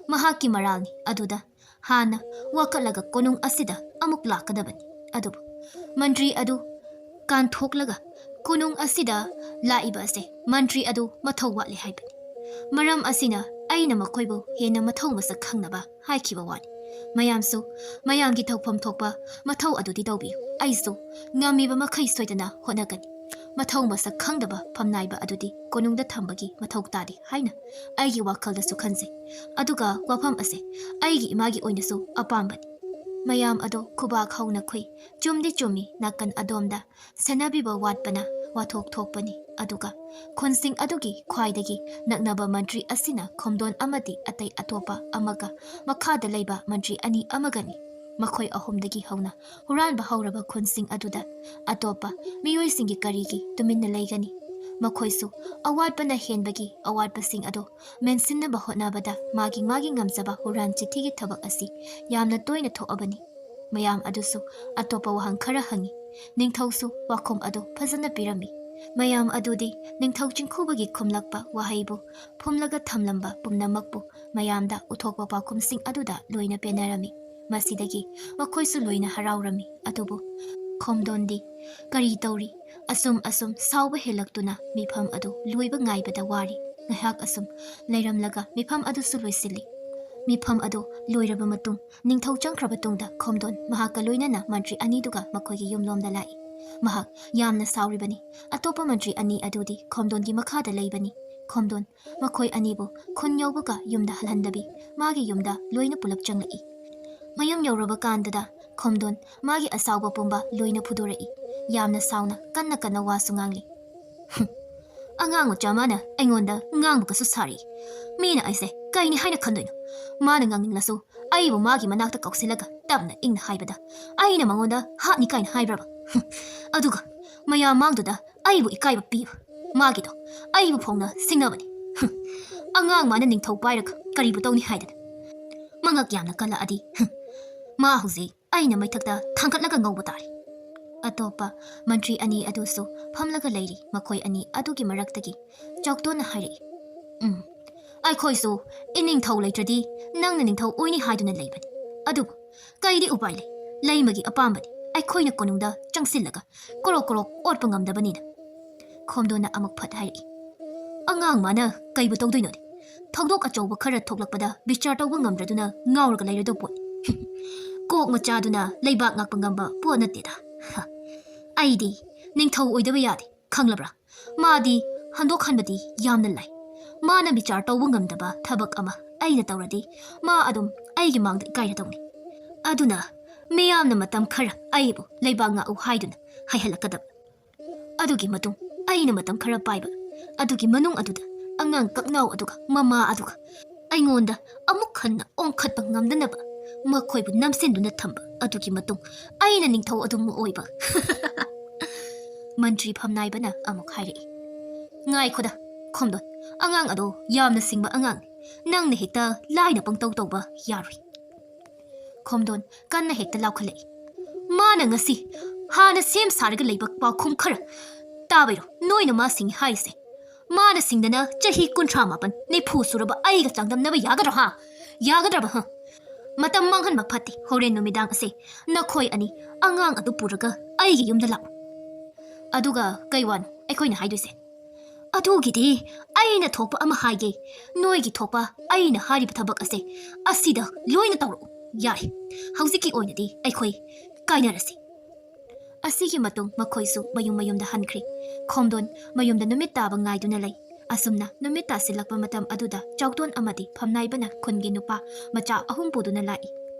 ꯃꯍꯥꯛꯀꯤ ꯃꯔꯥꯜꯅꯤ꯫ ꯑꯗꯨꯗ ꯍꯥꯟꯅ ꯋꯥꯀꯠꯂꯒ ꯀꯣꯅꯨꯡ ꯑꯁꯤꯗ ꯑꯃꯨꯛ ꯂꯥꯛꯀꯗꯕꯅꯤ꯫ ꯑꯗꯨꯕꯨ ꯃꯟꯇ꯭ꯔꯤ ꯑꯗꯨ ꯀꯥꯟꯊꯣꯛꯂꯒ ꯀꯣꯅꯨꯡ ꯑꯁꯤꯗ ꯂꯥꯛꯏꯕ ꯑꯁꯦ ꯃꯟꯇ꯭ꯔꯤ ꯑꯗꯨ ꯃꯊꯧ ꯋꯥꯠꯂꯤ ꯍꯥꯏꯕꯅꯤ꯫ ꯃꯔꯝ ꯑꯁꯤꯅ ꯑꯩꯅ ꯃꯈꯣꯏꯕꯨ ꯍꯦꯟꯅ ꯃꯊꯧ ꯃꯁꯛ ꯈꯪꯅꯕ ꯍꯥꯏꯈꯤꯕ ꯋꯥꯅꯤ꯫ ꯃꯌꯥꯝꯁꯨ ꯃꯌꯥꯝꯒꯤ ꯇꯧꯐꯝ ꯊꯣꯛꯄ ꯃꯊꯧ ꯑꯗꯨꯗꯤ ꯇꯧꯕꯤꯌꯨ꯫ ꯑꯩꯁꯨ ꯉꯝꯃꯤꯕ ꯃꯈꯩ ꯁꯣꯏꯗꯅ ꯍꯣꯠꯅꯒꯅꯤ꯫ ꯃꯊꯧ ꯃꯁꯛ ꯈꯪꯗꯕ ꯐꯝꯅꯥꯏꯕ ꯑꯗꯨꯗꯤ ꯀꯣꯅꯨꯡꯗ ꯊꯝꯕꯒꯤ ꯃꯊꯧ ꯇꯥꯗꯦ ꯍꯥꯏꯅ ꯑꯩꯒꯤ ꯋꯥꯈꯜꯗꯁꯨ ꯈꯟꯖꯩ꯫ ꯑꯗꯨꯒ ꯋꯥꯐꯝ ꯑꯁꯦ ꯑꯩꯒꯤ ꯏꯃꯥꯒꯤ ꯑꯣꯏꯅꯁꯨ ꯑꯄꯥꯝꯕꯅꯤ꯫ ꯃꯌꯥꯝ ꯑꯗꯣ ꯈꯨꯕꯥꯛ ꯍꯧꯅ ꯈꯨꯏ꯫ ꯆꯨꯝꯗꯤ ꯆꯨꯝꯃꯤ, ꯅꯥꯀꯟ ꯑꯗꯣꯝꯗ ꯁꯦꯟꯅꯕꯤꯕ ꯋꯥꯠꯄꯅ ꯋꯥꯊꯣꯛ ꯊꯣꯛꯄꯅꯤ꯫ ꯑꯗꯨꯒ ꯈꯨꯟꯁꯤꯡ ꯑꯗꯨꯒꯤ ꯈ꯭ꯋꯥꯏꯗꯒꯤ ꯅꯛꯅꯕ ꯃꯟꯇ꯭ꯔꯤ ꯑꯁꯤꯅ ꯈꯣꯝꯗꯣꯟ ꯑꯃꯗꯤ ꯑꯇꯩ ꯑꯇꯣꯞꯄ ꯑꯃꯒ ꯃꯈꯥꯗ ꯂꯩꯕ ꯃꯟꯇ꯭ꯔꯤ ꯑꯅꯤ ꯑꯃꯒꯅꯤ꯫ ꯃꯈꯣꯏ ꯑꯍꯨꯝꯗꯒꯤ ꯍꯧꯅ ꯍꯨꯔꯥꯟꯕ ꯍꯧꯔꯕ ꯈꯨꯟꯁꯤꯡ ꯑꯗꯨꯗ ꯑꯇꯣꯞꯄ ꯃꯤꯑꯣꯏꯁꯤꯡꯒꯤ ꯀꯔꯤꯒꯤ ꯇꯨꯃꯤꯟꯅ ꯂꯩꯒꯅꯤ? ꯃꯈꯣꯏꯁꯨ ꯑꯋꯥꯠꯄꯅ ꯍꯦꯟꯕꯒꯤ ꯑꯋꯥꯠꯄꯁꯤꯡ ꯑꯗꯨ ꯃꯦꯟꯁꯤꯟꯅꯕ ꯍꯣꯠꯅꯕꯗ ꯃꯥꯒꯤ ꯃꯥꯒꯤ ꯉꯝꯖꯕ ꯍꯨꯔꯥꯟ ꯆꯤꯊꯤꯒꯤ ꯊꯕꯛ ꯑꯁꯤ ꯌꯥꯝꯅ ꯇꯣꯏꯅ ꯊꯣꯛꯑꯕꯅꯤ꯫ ꯃꯌꯥꯝ ꯑꯗꯨꯁꯨ ꯑꯇꯣꯞꯄ ꯋꯥꯍꯪ ꯈꯔ ꯍꯪꯉꯤ꯫ ꯅꯤꯡꯊꯧꯁꯨ ꯋꯥꯈꯨꯝ ꯑꯗꯨ ꯐꯖꯅ ꯄꯤꯔꯝꯃꯤ꯫ ꯃꯌꯥꯝ ꯑꯗꯨꯗꯤ ꯅꯤꯡꯊꯧ ꯆꯤꯡꯈꯨꯕꯒꯤ ꯈꯨꯝꯂꯛꯄ ꯋꯥꯍꯩꯕꯨ ꯐꯨꯝꯂꯒ ꯊꯝꯂꯝꯕ ꯄꯨꯝꯅꯃꯛꯄꯨ ꯃꯌꯥꯝꯗ ꯎꯠꯊꯣꯛꯄ ꯄꯥꯎꯈꯨꯝꯁꯤꯡ ꯑꯗꯨꯗ ꯂꯣꯏꯅ ꯄꯦꯟꯅꯔꯝꯃꯤ꯫ ꯃꯁꯤꯗꯒꯤ ꯃꯈꯣꯏꯁꯨ ꯂꯣꯏꯅ ꯍꯔꯥꯎꯔꯝꯃꯤ꯫ ꯑꯗꯨꯕꯨ ꯈꯣꯝꯗꯣꯟꯗꯤ ꯀꯔꯤ ꯇꯧꯔꯤ? ꯑꯁꯨꯝ ꯑꯁꯨꯝ ꯁꯥꯎꯕ ꯍꯦꯜꯂꯛꯇꯨꯅ ꯃꯤꯐꯝ ꯑꯗꯨ ꯂꯣꯏꯕ ꯉꯥꯏꯕꯗ ꯋꯥꯔꯤ꯫ ꯉꯥꯏꯍꯥꯛ ꯑꯁꯨꯝ ꯂꯩꯔꯝꯂꯒ ꯃꯤꯐꯝ ꯑꯗꯨꯁꯨ ꯂꯣꯏꯁꯤꯜꯂꯤ꯫ ꯃꯤꯐꯝ ꯑꯗꯨ ꯂꯣꯏꯔꯕ ꯃꯇꯨꯡ ꯅꯤꯡꯊꯧ ꯆꯪꯈ꯭ꯔꯕ ꯇꯨꯡꯗ ꯈꯣꯝꯗꯣꯟ ꯃꯍꯥꯛꯀ ꯂꯣꯏꯅꯅ ꯃꯟꯇ꯭ꯔꯤ ꯑꯅꯤꯗꯨꯒ ꯃꯈꯣꯏꯒꯤ ꯌꯨꯝꯂꯣꯝꯗ ꯂꯥꯛꯏ꯫ ꯃꯍꯥꯛ ꯌꯥꯝꯅ ꯁꯥꯎꯔꯤꯕꯅꯤ꯫ ꯑꯇꯣꯞꯄ ꯃꯟꯇ꯭ꯔꯤ ꯑꯅꯤ ꯑꯗꯨꯗꯤ ꯈꯣꯝꯗꯣꯟꯒꯤ ꯃꯈꯥꯗ ꯂꯩꯕꯅꯤ꯫ ꯈꯣꯝꯗꯣꯟ ꯃꯈꯣꯏ ꯑꯅꯤꯕꯨ ꯈꯨꯟ ꯌꯧꯕꯒ ꯌꯨꯝꯗ ꯍꯜꯍꯟꯗꯕꯤ ꯃꯥꯒꯤ ꯌꯨꯝꯗ ꯂꯣꯏꯅ ꯄꯨꯂꯞ ꯆꯪꯂꯛꯏ꯫ ꯃꯌꯨꯝ ꯌꯧꯔꯕ ꯀꯥꯟꯗꯗ ꯈꯣꯝꯗꯣꯟ ꯃꯥꯒꯤ ꯑꯁꯥꯎꯕ ꯄꯨꯝꯕ ꯂꯣꯏꯅ ꯐꯨꯗꯣꯔꯛꯏ꯫ ꯌꯥꯝꯅ ꯁꯥꯎꯅ ꯀꯟꯅ ꯀꯟꯅ ꯋꯥꯁꯨ ꯉꯥꯡꯂꯤ꯫ "ꯍꯨꯝ, ꯑꯉꯥꯡ ꯃꯆꯥ ꯑꯃꯅ ꯑꯩꯉꯣꯟꯗ ꯉꯥꯡꯕꯒꯁꯨ ꯁꯥꯔꯤ꯫ ꯃꯤꯅ ꯑꯩꯁꯦ ꯀꯩꯅꯤ ꯍꯥꯏꯅ ꯈꯟꯗꯣꯏꯅꯣ? ꯃꯥꯅ ꯉꯥꯡꯅꯤꯡꯂꯁꯨ ꯑꯩꯕꯨ ꯃꯥꯒꯤ ꯃꯅꯥꯛꯇ ꯀꯧꯁꯤꯜꯂꯒ ꯇꯞꯅ ꯏꯪꯅ ꯍꯥꯏꯕꯗ ꯑꯩꯅ ꯃꯉꯣꯟꯗ ꯍꯥꯠꯅꯤ ꯀꯥꯏꯅ ꯍꯥꯏꯕ꯭ꯔꯕ? ꯍꯨꯝ, ꯑꯗꯨꯒ ꯃꯌꯥꯝ ꯃꯥꯡꯗꯨꯗ ꯑꯩꯕꯨ ꯏꯀꯥꯏꯕ ꯄꯤꯕ꯫ ꯃꯥꯒꯤꯗꯣ ꯑꯩꯕꯨ ꯐꯥꯎꯅ ꯁꯤꯡꯅꯕꯅꯤ꯫ ꯍꯨꯝ, ꯑꯉꯥꯡ ꯃꯥꯅ ꯅꯤꯡꯊꯧ ꯄꯥꯏꯔꯒ ꯀꯔꯤꯕꯨ ꯇꯧꯅꯤ ꯍꯥꯏꯗꯅ?" ꯑꯉꯛ ꯌꯥꯝꯅ ꯀꯜꯂꯛꯑꯗꯤ꯫ ꯃꯥ ꯍꯧꯖꯤꯛ ꯑꯩꯅ ꯃꯩꯊꯛꯇ ꯊꯥꯡꯒꯠꯂꯒ ꯉꯧꯕ ꯇꯥꯔꯦ꯫ ꯑꯇꯣꯞꯄ ꯃꯟꯇ꯭ꯔꯤ ꯑꯅꯤ ꯑꯗꯨꯁꯨ ꯐꯝꯂꯒ ꯂꯩꯔꯤ꯫ ꯃꯈꯣꯏ ꯑꯅꯤ ꯑꯗꯨꯒꯤ ꯃꯔꯛꯇꯒꯤ ꯆꯥꯎꯇꯣꯟꯅ ꯍꯥꯏꯔꯛꯏ, "ꯎꯝ, ꯑꯩꯈꯣꯏꯁꯨ ꯏꯅꯤꯡꯊꯧ ꯂꯩꯇ꯭ꯔꯗꯤ ꯅꯪꯅ ꯅꯤꯡꯊꯧ ꯑꯣꯏꯅꯤ ꯍꯥꯏꯗꯨꯅ ꯂꯩꯕꯅꯤ꯫ ꯑꯗꯨꯕꯨ ꯀꯩꯗꯤ ꯎꯄꯥꯏ ꯂꯩ? ꯂꯩꯃꯒꯤ ꯑꯄꯥꯝꯕꯅꯤ꯫ ꯑꯩꯈꯣꯏꯅ ꯀꯣꯅꯨꯡꯗ ꯆꯪꯁꯤꯜꯂꯒ ꯀ꯭ꯔꯣꯛ ꯀ꯭ꯔꯣꯛ ꯑꯣꯠꯄ ꯉꯝꯗꯕꯅꯤꯅ꯫" ꯈꯣꯝꯗꯣꯟꯅ ꯑꯃꯨꯛ ꯐꯠ ꯍꯥꯏꯔꯛꯏ, "ꯑꯉꯥꯡ ꯃꯥꯅ ꯀꯩꯕꯨ ꯇꯧꯗꯣꯏꯅꯣꯅꯦ? ꯊꯧꯗꯣꯛ ꯑꯆꯧꯕ ꯈꯔ ꯊꯣꯛꯂꯛꯄꯗ ꯕꯤꯆꯥꯔ ꯇꯧꯕ ꯉꯝꯗ꯭ꯔꯗꯨꯅ ꯉꯥꯎꯔꯒ ꯂꯩꯔꯗꯧ ꯄꯣꯠꯅꯤ꯫ ꯀꯣꯛ ꯃꯆꯥꯗꯨꯅ ꯂꯩꯕꯥꯛ ꯉꯥꯛꯄ ꯉꯝꯕ ꯄꯣꯠ ꯅꯠꯇꯦꯗ꯫ ꯍ, ꯑꯩꯗꯤ ꯅꯤꯡꯊꯧ ꯑꯣꯏꯗꯕ ꯌꯥꯗꯦ, ꯈꯪꯂꯕ꯭ꯔꯥ? ꯃꯥꯗꯤ ꯍꯟꯗꯣꯛꯍꯟꯕꯗꯤ ꯌꯥꯝꯅ ꯂꯥꯏ꯫ ꯃꯥꯅ ꯕꯤꯆꯥꯔ ꯇꯧꯕ ꯉꯝꯗꯕ ꯊꯕꯛ ꯑꯃ ꯑꯩꯅ ꯇꯧꯔꯗꯤ ꯃꯥ ꯑꯗꯨꯝ ꯑꯩꯒꯤ ꯃꯥꯡꯗ ꯏꯀꯥꯏꯔꯗꯧꯅꯤ꯫ ꯑꯗꯨꯅ ꯃꯤꯌꯥꯝꯅ ꯃꯇꯝ ꯈꯔ ꯑꯩꯕꯨ ꯂꯩꯕꯥꯛ ꯉꯥꯛꯎ ꯍꯥꯏꯗꯨꯅ ꯍꯥꯏꯍꯜꯂꯛꯀꯗꯕ꯫ ꯑꯗꯨꯒꯤ ꯃꯇꯨꯡ ꯑꯩꯅ ꯃꯇꯝ ꯈꯔ ꯄꯥꯏꯕ ꯑꯗꯨꯒꯤ ꯃꯅꯨꯡ ꯑꯗꯨꯗ ꯑꯉꯥꯡ ꯀꯛꯅꯥꯎ ꯑꯗꯨꯒ ꯃꯃꯥ ꯑꯗꯨꯒ ꯑꯩꯉꯣꯟꯗ ꯑꯃꯨꯛ ꯍꯟꯅ ꯑꯣꯟꯈꯠꯄ ꯉꯝꯗꯅꯕ ꯃꯈꯣꯏꯕꯨ ꯅꯝꯁꯤꯟꯗꯨꯅ ꯊꯝꯕ ꯑꯗꯨꯒꯤ ꯃꯇꯨꯡ ꯑꯩꯅ ꯅꯤꯡꯊꯧ ꯑꯗꯨꯝ ꯑꯣꯏꯕ꯫" ꯃꯟꯇ꯭ꯔꯤ ꯐꯝꯅꯥꯏꯕꯅ ꯑꯃꯨꯛ ꯍꯥꯏꯔꯛꯏ, "ꯉꯥꯏꯈꯣꯗ, ꯈꯣꯝꯗꯣꯟ, ꯑꯉꯥꯡ ꯑꯗꯣ ꯌꯥꯝꯅ ꯁꯤꯡꯕ ꯑꯉꯥꯡꯅꯤ꯫ ꯅꯪꯅ ꯍꯦꯛꯇ ꯂꯥꯏꯅ ꯄꯪꯇꯧ ꯇꯧꯕ ꯌꯥꯔꯣꯏ꯫" ꯈꯣꯝꯗꯣꯟ ꯀꯟꯅ ꯍꯦꯛꯇ ꯂꯥꯎꯈꯠꯂꯛꯏ, "ꯃꯥꯅ ꯉꯁꯤ ꯍꯥꯟꯅ ꯁꯦꯝ ꯁꯥꯔꯒ ꯂꯩꯕ ꯄꯥꯎꯈꯨꯝ ꯈꯔ ꯇꯥꯕꯩꯔꯣ ꯅꯣꯏꯅ ꯃꯥ ꯁꯤꯡꯉꯤ ꯍꯥꯏꯔꯤꯁꯦ? ꯃꯥꯅ ꯁꯤꯡꯗꯅ ꯆꯍꯤ ꯀꯨꯟꯊ꯭ꯔꯥ ꯃꯥꯄꯟ, ꯅꯤꯐꯨ ꯁꯨꯔꯕ ꯑꯩꯒ ꯆꯥꯡꯗꯝꯅꯕ ꯌꯥꯒꯗ꯭ꯔꯣ, ꯍꯥ? ꯌꯥꯒꯗ꯭ꯔꯕ, ꯍ? ꯃꯇꯝ ꯃꯥꯡꯍꯟꯕ ꯐꯠꯇꯦ꯫ ꯍꯣꯔꯦꯟ ꯅꯨꯃꯤꯗꯥꯡ ꯑꯁꯦ ꯅꯈꯣꯏ ꯑꯅꯤ ꯑꯉꯥꯡ ꯑꯗꯨ ꯄꯨꯔꯒ ꯑꯩꯒꯤ ꯌꯨꯝꯗ ꯂꯥꯛꯎ꯫" "ꯑꯗꯨꯒ ꯀꯩ ꯋꯥꯅꯣ ꯑꯩꯈꯣꯏꯅ ꯍꯥꯏꯗꯣꯏꯁꯦ?" "ꯑꯗꯨꯒꯤꯗꯤ ꯑꯩꯅ ꯊꯣꯛꯄ ꯑꯃ ꯍꯥꯏꯒꯦ꯫ ꯅꯣꯏꯒꯤ ꯊꯣꯛꯄ ꯑꯩꯅ ꯍꯥꯏꯔꯤꯕ ꯊꯕꯛ ꯑꯁꯦ ꯑꯁꯤꯗ ꯂꯣꯏꯅ ꯇꯧꯔꯛꯎ꯫ ꯌꯥꯔꯦ, ꯍꯧꯖꯤꯛꯀꯤ ꯑꯣꯏꯅꯗꯤ ꯑꯩꯈꯣꯏ ꯀꯥꯏꯅꯔꯁꯤ꯫" ꯑꯁꯤꯒꯤ ꯃꯇꯨꯡ ꯃꯈꯣꯏꯁꯨ ꯃꯌꯨꯝ ꯃꯌꯨꯝꯗ ꯍꯟꯈ꯭ꯔꯦ꯫ ꯈꯣꯝꯗꯣꯟ ꯃꯌꯨꯝꯗ ꯅꯨꯃꯤꯠ ꯇꯥꯕ ꯉꯥꯏꯗꯨꯅ ꯂꯩ꯫ ꯑꯁꯨꯝꯅ ꯅꯨꯃꯤꯠ ꯇꯥꯁꯤꯜꯂꯛꯄ ꯃꯇꯝ ꯑꯗꯨꯗ ꯆꯥꯎꯇꯣꯟ ꯑꯃꯗꯤ ꯐꯝꯅꯥꯏꯕꯅ ꯈꯨꯟꯒꯤ ꯅꯨꯄꯥ ꯃꯆꯥ ꯑꯍꯨꯝ ꯄꯨꯗꯨꯅ ꯂꯥꯛꯏ꯫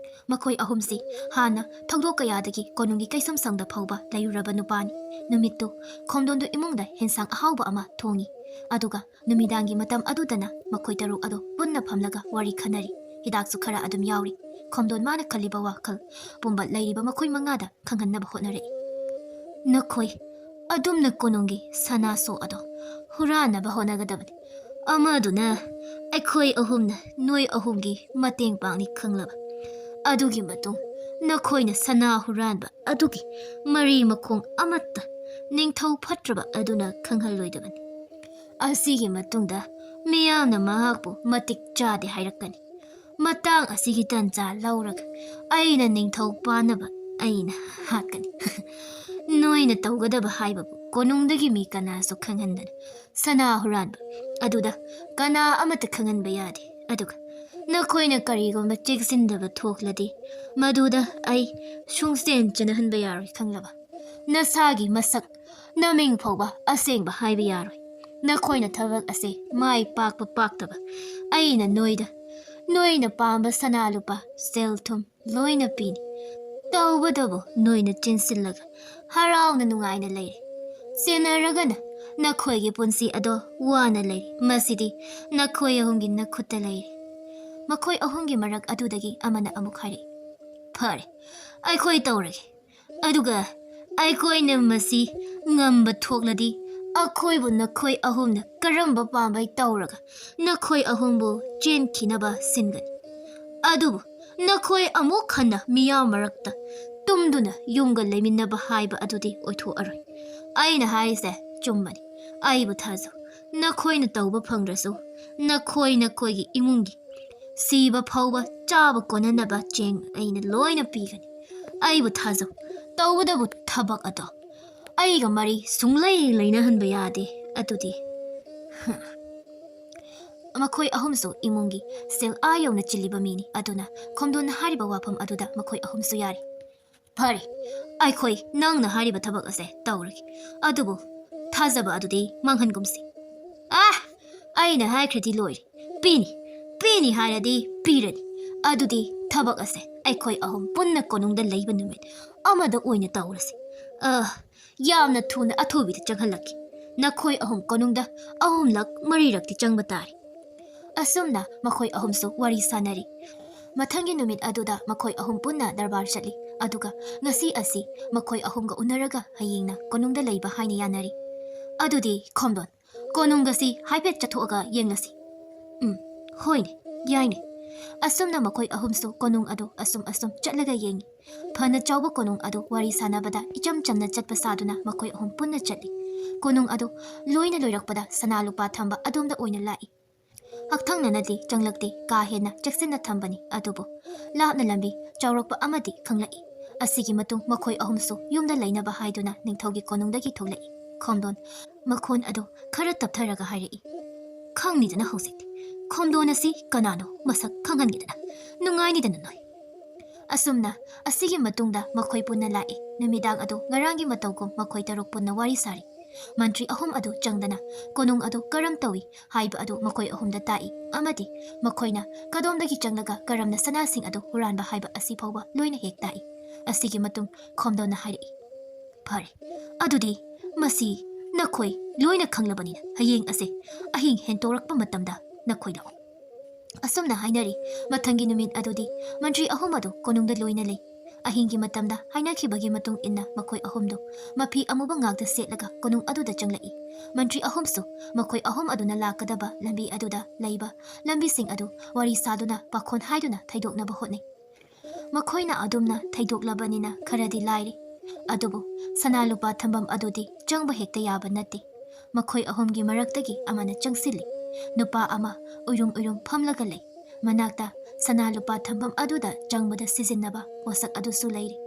ꯃꯈꯣꯏ ꯑꯍꯨꯝꯁꯤ ꯍꯥꯟꯅ ꯊꯧꯗꯣꯛ ꯀꯌꯥꯗꯒꯤ ꯀꯣꯅꯨꯡꯒꯤ ꯀꯩꯁꯨꯝꯁꯪꯗ ꯐꯥꯎꯕ ꯂꯩꯔꯨꯔꯕ ꯅꯨꯄꯥꯅꯤ꯫ ꯅꯨꯃꯤꯠꯇꯨ ꯈꯣꯝꯗꯣꯟꯗꯨ ꯏꯃꯨꯡꯗ ꯍꯦꯟꯁꯥꯡ ꯑꯍꯥꯎꯕ ꯑꯃ ꯊꯣꯡꯉꯤ꯫ ꯑꯗꯨꯒ ꯅꯨꯃꯤꯗꯥꯡꯒꯤ ꯃꯇꯝ ꯑꯗꯨꯗꯅ ꯃꯈꯣꯏ ꯇꯔꯨꯛ ꯑꯗꯨ ꯄꯨꯟꯅ ꯐꯝꯂꯒ ꯋꯥꯔꯤ ꯈꯟꯅꯔꯤ꯫ ꯍꯤꯗꯥꯛꯁꯨ ꯈꯔ ꯑꯗꯨꯝ ꯌꯥꯎꯔꯤ꯫ ꯈꯣꯝꯗꯣꯟ ꯃꯥꯅ ꯈꯜꯂꯤꯕ ꯋꯥꯈꯜ ꯄꯨꯝꯕ ꯂꯩꯔꯤꯕ ꯃꯈꯣꯏ ꯃꯉꯥꯗ ꯈꯪꯍꯟꯅꯕ ꯍꯣꯠꯅꯔꯛꯏ꯫ "ꯅꯈꯣꯏ ꯑꯗꯨꯝꯅ ꯀꯣꯅꯨꯡꯒꯤ ꯁꯅꯥꯁꯣ ꯑꯗꯣ ꯍꯨꯔꯥꯟꯅꯕ ꯍꯣꯠꯅꯒꯗꯕꯅꯤ꯫ ꯑꯃꯗꯨꯅ ꯑꯩꯈꯣꯏ ꯑꯍꯨꯝꯅ ꯅꯣꯏ ꯑꯍꯨꯝꯒꯤ ꯃꯇꯦꯡ ꯄꯥꯡꯅꯤ ꯈꯪꯂꯕ꯫ ꯑꯗꯨꯒꯤ ꯃꯇꯨꯡ ꯅꯈꯣꯏꯅ ꯁꯅꯥ ꯍꯨꯔꯥꯟꯕ ꯑꯗꯨꯒꯤ ꯃꯔꯤ ꯃꯈꯣꯡ ꯑꯃꯠꯇ ꯅꯤꯡꯊꯧ ꯐꯠꯇ꯭ꯔꯕ ꯑꯗꯨꯅ ꯈꯪꯍꯜꯂꯣꯏꯗꯕꯅꯤ꯫ ꯑꯁꯤꯒꯤ ꯃꯇꯨꯡꯗ ꯃꯤꯌꯥꯝꯅ ꯃꯍꯥꯛꯄꯨ ꯃꯇꯤꯛ ꯆꯥꯗꯦ ꯍꯥꯏꯔꯛꯀꯅꯤ꯫ ꯃꯇꯥꯡ ꯑꯁꯤꯒꯤ ꯇꯟꯖꯥ ꯂꯧꯔꯒ ꯑꯩꯅ ꯅꯤꯡꯊꯧ ꯄꯥꯟꯅꯕ ꯑꯩꯅ ꯍꯥꯠꯀꯅꯤ꯫ ꯅꯣꯏꯅ ꯇꯧꯒꯗꯕ ꯍꯥꯏꯕꯕꯨ ꯀꯣꯅꯨꯡꯗꯒꯤ ꯃꯤ ꯀꯅꯥꯁꯨ ꯈꯪꯍꯟꯗꯅ ꯁꯅꯥ ꯍꯨꯔꯥꯟꯕ ꯑꯗꯨꯗ ꯀꯅꯥ ꯑꯃꯠꯇ ꯈꯪꯍꯟꯕ ꯌꯥꯗꯦ꯫ ꯑꯗꯨꯒ ꯅꯈꯣꯏꯅ ꯀꯔꯤꯒꯨꯝꯕ ꯆꯦꯛꯁꯤꯟꯗꯕ ꯊꯣꯛꯂꯗꯤ ꯃꯗꯨꯗ ꯑꯩ ꯁꯨꯡꯆꯦꯟ ꯆꯦꯟꯅꯍꯟꯕ ꯌꯥꯔꯣꯏ ꯈꯪꯂꯕ꯫ ꯅꯁꯥꯒꯤ ꯃꯁꯛ, ꯅꯃꯤꯡ ꯐꯥꯎꯕ ꯑꯁꯦꯡꯕ ꯍꯥꯏꯕ ꯌꯥꯔꯣꯏ꯫ ꯅꯈꯣꯏꯅ ꯊꯕꯛ ꯑꯁꯦ ꯃꯥꯏ ꯄꯥꯛꯄ ꯄꯥꯛꯇꯕ ꯑꯩꯅ ꯅꯣꯏꯗ ꯅꯣꯏꯅ ꯄꯥꯝꯕ ꯁꯅꯥ ꯂꯨꯄꯥ, ꯁꯦꯜ ꯊꯨꯝ ꯂꯣꯏꯅ ꯄꯤꯅꯤ꯫ ꯇꯧꯕꯇꯕꯨ ꯅꯣꯏꯅ ꯆꯦꯟꯁꯤꯜꯂꯒ ꯍꯔꯥꯎꯅ ꯅꯨꯡꯉꯥꯏꯅ ꯂꯩꯔꯦ꯫ ꯆꯦꯟꯅꯔꯒꯅ ꯅꯈꯣꯏꯒꯤ ꯄꯨꯟꯁꯤ ꯑꯗꯣ ꯋꯥꯅ ꯂꯩꯔꯦ꯫ ꯃꯁꯤꯗꯤ ꯅꯈꯣꯏ ꯑꯍꯨꯝꯒꯤ ꯅꯈꯨꯠꯇ ꯂꯩꯔꯦ꯫ ꯃꯈꯣꯏ ꯑꯍꯨꯝꯒꯤ ꯃꯔꯛ ꯑꯗꯨꯗꯒꯤ ꯑꯃꯅ ꯑꯃꯨꯛ ꯍꯥꯏꯔꯛꯏ, "ꯐꯔꯦ, ꯑꯩꯈꯣꯏ ꯇꯧꯔꯒꯦ꯫ ꯑꯗꯨꯒ ꯑꯩꯈꯣꯏꯅ ꯃꯁꯤ ꯉꯝꯕ ꯊꯣꯛꯂꯗꯤ ꯑꯩꯈꯣꯏꯕꯨ ꯅꯈꯣꯏ ꯑꯍꯨꯝꯅ ꯀꯔꯝꯕ ꯄꯥꯝꯕꯩ ꯇꯧꯔꯒ ꯅꯈꯣꯏ ꯑꯍꯨꯝꯕꯨ ꯆꯦꯟꯈꯤꯅꯕ ꯁꯤꯟꯒꯅꯤ꯫ ꯑꯗꯨꯕꯨ ꯅꯈꯣꯏ ꯑꯃꯨꯛ ꯍꯟꯅ ꯃꯤꯌꯥꯝ ꯃꯔꯛꯇ ꯇꯨꯝꯗꯨꯅ ꯌꯨꯝꯒ ꯂꯩꯃꯤꯟꯅꯕ ꯍꯥꯏꯕ ꯑꯗꯨꯗꯤ ꯑꯣꯏꯊꯣꯛꯑꯔꯣꯏ꯫ ꯑꯩꯅ ꯍꯥꯏꯔꯤꯁꯦ ꯆꯨꯝꯕꯅꯤ꯫ ꯑꯩꯕꯨ ꯊꯥꯖꯧ꯫ ꯅꯈꯣꯏꯅ ꯇꯧꯕ ꯐꯪꯗ꯭ꯔꯁꯨ ꯅꯈꯣꯏ ꯅꯈꯣꯏꯒꯤ ꯏꯃꯨꯡꯒꯤ ꯁꯤꯕ ꯐꯥꯎꯕ ꯆꯥꯕ ꯀꯣꯟꯅꯅꯕ ꯆꯦꯡ ꯑꯩꯅ ꯂꯣꯏꯅ ꯄꯤꯒꯅꯤ꯫ ꯑꯩꯕꯨ ꯊꯥꯖꯧ꯫ ꯇꯧꯕꯇꯕꯨ ꯊꯕꯛ ꯑꯗꯣ ꯑꯩꯒ ꯃꯔꯤ ꯁꯨꯡꯂꯩ ꯂꯩꯅꯍꯟꯕ ꯌꯥꯗꯦ꯫ ꯑꯗꯨꯗꯤ ꯃꯈꯣꯏ ꯑꯍꯨꯝꯁꯨ ꯏꯃꯨꯡꯒꯤ ꯁꯦꯜ ꯑꯥ ꯌꯧꯅ ꯆꯤꯜꯂꯤꯕ ꯃꯤꯅꯤ꯫ ꯑꯗꯨꯅ ꯈꯣꯝꯗꯣꯟꯅ ꯍꯥꯏꯔꯤꯕ ꯋꯥꯐꯝ ꯑꯗꯨꯗ ꯃꯈꯣꯏ ꯑꯍꯨꯝꯁꯨ ꯌꯥꯔꯤ꯫ "ꯐꯔꯦ, ꯑꯩꯈꯣꯏ ꯅꯪꯅ ꯍꯥꯏꯔꯤꯕ ꯊꯕꯛ ꯑꯁꯦ ꯇꯧꯔꯒꯦ꯫ ꯑꯗꯨꯕꯨ ꯊꯥꯖꯕ ꯑꯗꯨꯗꯤ ꯃꯥꯡꯍꯟꯒꯨꯝꯁꯤ꯫ ꯑꯥ, ꯑꯩꯅ ꯍꯥꯏꯈ꯭ꯔꯗꯤ ꯂꯣꯏꯔꯦ꯫ ꯄꯤꯅꯤ, ꯄꯤꯅꯤ ꯍꯥꯏꯔꯗꯤ ꯄꯤꯔꯅꯤ꯫ ꯑꯗꯨꯗꯤ ꯊꯕꯛ ꯑꯁꯦ ꯑꯩꯈꯣꯏ ꯑꯍꯨꯝ ꯄꯨꯟꯅ ꯀꯣꯅꯨꯡꯗ ꯂꯩꯕ ꯅꯨꯃꯤꯠ ꯑꯃꯗ ꯑꯣꯏꯅ ꯇꯧꯔꯁꯤ꯫ ꯑ, ꯌꯥꯝꯅ ꯊꯨꯅ ꯑꯊꯨꯕꯤꯗ ꯆꯪꯍꯜꯂꯛꯀꯦ꯫ ꯅꯈꯣꯏ ꯑꯍꯨꯝ ꯀꯣꯅꯨꯡꯗ ꯑꯍꯨꯝꯂꯛ ꯃꯔꯤꯔꯛꯇꯤ ꯆꯪꯕ ꯇꯥꯔꯦ꯫" ꯑꯁꯨꯝꯅ ꯃꯈꯣꯏ ꯑꯍꯨꯝꯁꯨ ꯋꯥꯔꯤ ꯁꯥꯅꯔꯤ꯫ ꯃꯊꯪꯒꯤ ꯅꯨꯃꯤꯠ ꯑꯗꯨꯗ ꯃꯈꯣꯏ ꯑꯍꯨꯝ ꯄꯨꯟꯅ ꯗꯔꯕꯥꯔ ꯆꯠꯂꯤ꯫ ꯑꯗꯨꯒ ꯉꯁꯤ ꯑꯁꯤ ꯃꯈꯣꯏ ꯑꯍꯨꯝꯒ ꯎꯅꯔꯒ ꯍꯌꯦꯡꯅ ꯀꯣꯅꯨꯡꯗ ꯂꯩꯕ ꯍꯥꯏꯅ ꯌꯥꯅꯔꯤ꯫ ꯑꯗꯨꯗꯤ ꯈꯣꯝꯗꯣꯟ, ꯀꯣꯅꯨꯡ ꯑꯁꯤ ꯍꯥꯏꯐꯦꯠ ꯆꯠꯊꯣꯛꯑꯒ ꯌꯦꯡꯂꯁꯤ꯫ ꯎꯝ, "ꯍꯣꯏꯅꯦ, ꯌꯥꯏꯅꯦ꯫" ꯑꯁꯨꯝꯅ ꯃꯈꯣꯏ ꯑꯍꯨꯝꯁꯨ ꯀꯣꯅꯨꯡ ꯑꯗꯨ ꯑꯁꯨꯝ ꯑꯁꯨꯝ ꯆꯠꯂꯒ ꯌꯦꯡꯉꯤ꯫ ꯐꯅ ꯆꯥꯎꯕ ꯀꯣꯅꯨꯡ ꯑꯗꯨ ꯋꯥꯔꯤ ꯁꯥꯟꯅꯕꯗ ꯏꯆꯝ ꯆꯝꯅ ꯆꯠꯄ ꯁꯥꯗꯨꯅ ꯃꯈꯣꯏ ꯑꯍꯨꯝ ꯄꯨꯟꯅ ꯆꯠꯂꯤ꯫ ꯀꯣꯅꯨꯡ ꯑꯗꯨ ꯂꯣꯏꯅ ꯂꯣꯏꯔꯛꯄꯗ ꯁꯅꯥ ꯂꯨꯄꯥ ꯊꯝꯕ ꯑꯗꯣꯝꯗ ꯑꯣꯏꯅ ꯂꯥꯛꯏ꯫ ꯍꯛꯊꯪꯅꯅꯗꯤ ꯆꯪꯂꯛꯇꯦ, ꯀꯥ ꯍꯦꯟꯅ ꯆꯦꯛꯁꯤꯟꯅ ꯊꯝꯕꯅꯤ, ꯑꯗꯨꯕꯨ ꯂꯥꯞꯅ ꯂꯝꯕꯤ ꯆꯥꯎꯔꯛꯄ ꯑꯃꯗꯤ ꯈꯪꯂꯛꯏ꯫ ꯑꯁꯤꯒꯤ ꯃꯇꯨꯡ ꯃꯈꯣꯏ ꯑꯍꯨꯝꯁꯨ ꯌꯨꯝꯗ ꯂꯩꯅꯕ ꯍꯥꯏꯗꯨꯅ ꯅꯤꯡꯊꯧꯒꯤ ꯀꯣꯅꯨꯡꯗꯒꯤ ꯊꯣꯛꯂꯛꯏ꯫ ꯈꯣꯝꯗꯣꯟ ꯃꯈꯣꯟ ꯑꯗꯨ ꯈꯔ ꯇꯞꯊꯔꯒ ꯍꯥꯏꯔꯛꯏ, "ꯈꯪꯅꯤꯗꯅ ꯍꯧꯖꯤꯛꯇꯤ ꯈꯣꯝꯗꯣꯟ ꯑꯁꯤ ꯀꯅꯥꯅꯣ, ꯃꯁꯛ ꯈꯪꯍꯟꯒꯦꯗꯅ, ꯅꯨꯡꯉꯥꯏꯅꯤꯗꯅ ꯅꯣꯏ꯫" ꯑꯁꯨꯝꯅ ꯑꯁꯤꯒꯤ ꯃꯇꯨꯡꯗ ꯃꯈꯣꯏ ꯄꯨꯟꯅ ꯂꯥꯛꯏ꯫ ꯅꯨꯃꯤꯗꯥꯡ ꯑꯗꯨ ꯉꯔꯥꯡꯒꯤ ꯃꯇꯧꯒꯨꯝ ꯃꯈꯣꯏ ꯇꯔꯨꯛ ꯄꯨꯟꯅ ꯋꯥꯔꯤ ꯁꯥꯔꯤ꯫ ꯃꯟꯇ꯭ꯔꯤ ꯑꯍꯨꯝ ꯑꯗꯨ ꯆꯪꯗꯅ ꯀꯣꯅꯨꯡ ꯑꯗꯨ ꯀꯔꯝ ꯇꯧꯏ ꯍꯥꯏꯕ ꯑꯗꯨ ꯃꯈꯣꯏ ꯑꯍꯨꯝꯗ ꯇꯥꯛꯏ, ꯑꯃꯗꯤ ꯃꯈꯣꯏꯅ ꯀꯗꯣꯝꯗꯒꯤ ꯆꯪꯂꯒ ꯀꯔꯝꯅ ꯁꯅꯥꯁꯤꯡ ꯑꯗꯨ ꯍꯨꯔꯥꯟꯕ ꯍꯥꯏꯕ ꯑꯁꯤ ꯐꯥꯎꯕ ꯂꯣꯏꯅ ꯍꯦꯛ ꯇꯥꯛꯏ꯫ ꯑꯁꯤꯒꯤ ꯃꯇꯨꯡ ꯈꯣꯝꯗꯣꯟꯅ ꯍꯥꯏꯔꯛꯏ, "ꯐꯔꯦ, ꯑꯗꯨꯗꯤ ꯃꯁꯤ ꯅꯈꯣꯏ ꯂꯣꯏꯅ ꯈꯪꯂꯕꯅꯤꯅ ꯍꯌꯦꯡ ꯑꯁꯦ ꯑꯍꯤꯡ ꯍꯦꯟꯇꯣꯔꯛꯄ ꯃꯇꯝꯗ ꯅꯈꯣꯏ ꯂꯥꯛꯑꯣ꯫" ꯑꯁꯨꯝꯅ ꯍꯥꯏꯅꯔꯤ꯫ ꯃꯊꯪꯒꯤ ꯅꯨꯃꯤꯠ ꯑꯗꯨꯗꯤ ꯃꯟꯇ꯭ꯔꯤ ꯑꯍꯨꯝ ꯑꯗꯨ ꯀꯣꯅꯨꯡꯗ ꯂꯣꯏꯅ ꯂꯩ꯫ ꯑꯍꯤꯡꯒꯤ ꯃꯇꯝꯗ ꯍꯥꯏꯅꯈꯤꯕꯒꯤ ꯃꯇꯨꯡ ꯏꯟꯅ ꯃꯈꯣꯏ ꯑꯍꯨꯝꯗꯨ ꯃꯐꯤ ꯑꯃꯨꯕ ꯉꯥꯛꯇ ꯁꯦꯠꯂꯒ ꯀꯣꯅꯨꯡ ꯑꯗꯨꯗ ꯆꯪꯂꯛꯏ꯫ ꯃꯟꯇ꯭ꯔꯤ ꯑꯍꯨꯝꯁꯨ ꯃꯈꯣꯏ ꯑꯍꯨꯝ ꯑꯗꯨꯅ ꯂꯥꯛꯀꯗꯕ ꯂꯝꯕꯤ ꯑꯗꯨꯗ ꯂꯩꯕ ꯂꯝꯕꯤꯁꯤꯡ ꯑꯗꯨ ꯋꯥꯔꯤ ꯁꯥꯗꯨꯅ ꯄꯥꯈꯣꯟ ꯍꯥꯏꯗꯨꯅ ꯊꯩꯗꯣꯛꯅꯕ ꯍꯣꯠꯅꯩ꯫ ꯃꯈꯣꯏꯅ ꯑꯗꯨꯝꯅ ꯊꯩꯗꯣꯛꯂꯕꯅꯤꯅ ꯈꯔꯗꯤ ꯂꯥꯏꯔꯤ꯫ ꯑꯗꯨꯕꯨ ꯁꯅꯥ ꯂꯨꯄꯥ ꯊꯝꯐꯝ ꯑꯗꯨꯗꯤ ꯆꯪꯕ ꯍꯦꯛꯇ ꯌꯥꯕ ꯅꯠꯇꯦ꯫ ꯃꯈꯣꯏ ꯑꯍꯨꯝꯒꯤ ꯃꯔꯛꯇꯒꯤ ꯑꯃꯅ ꯆꯪꯁꯤꯜꯂꯤ꯫ ꯅꯨꯄꯥ ꯑꯃ ꯎꯏꯔꯨꯝ ꯎꯏꯔꯨꯝ ꯐꯝꯂꯒ ꯂꯩ꯫ ꯃꯅꯥꯛꯇ ꯁꯅꯥ ꯂꯨꯄꯥ ꯊꯝꯐꯝ ꯑꯗꯨꯗ ꯆꯪꯕꯗ ꯁꯤꯖꯤꯟꯅꯕ ꯄꯣꯠꯁꯛ ꯑꯗꯨꯁꯨ ꯂꯩꯔꯤ꯫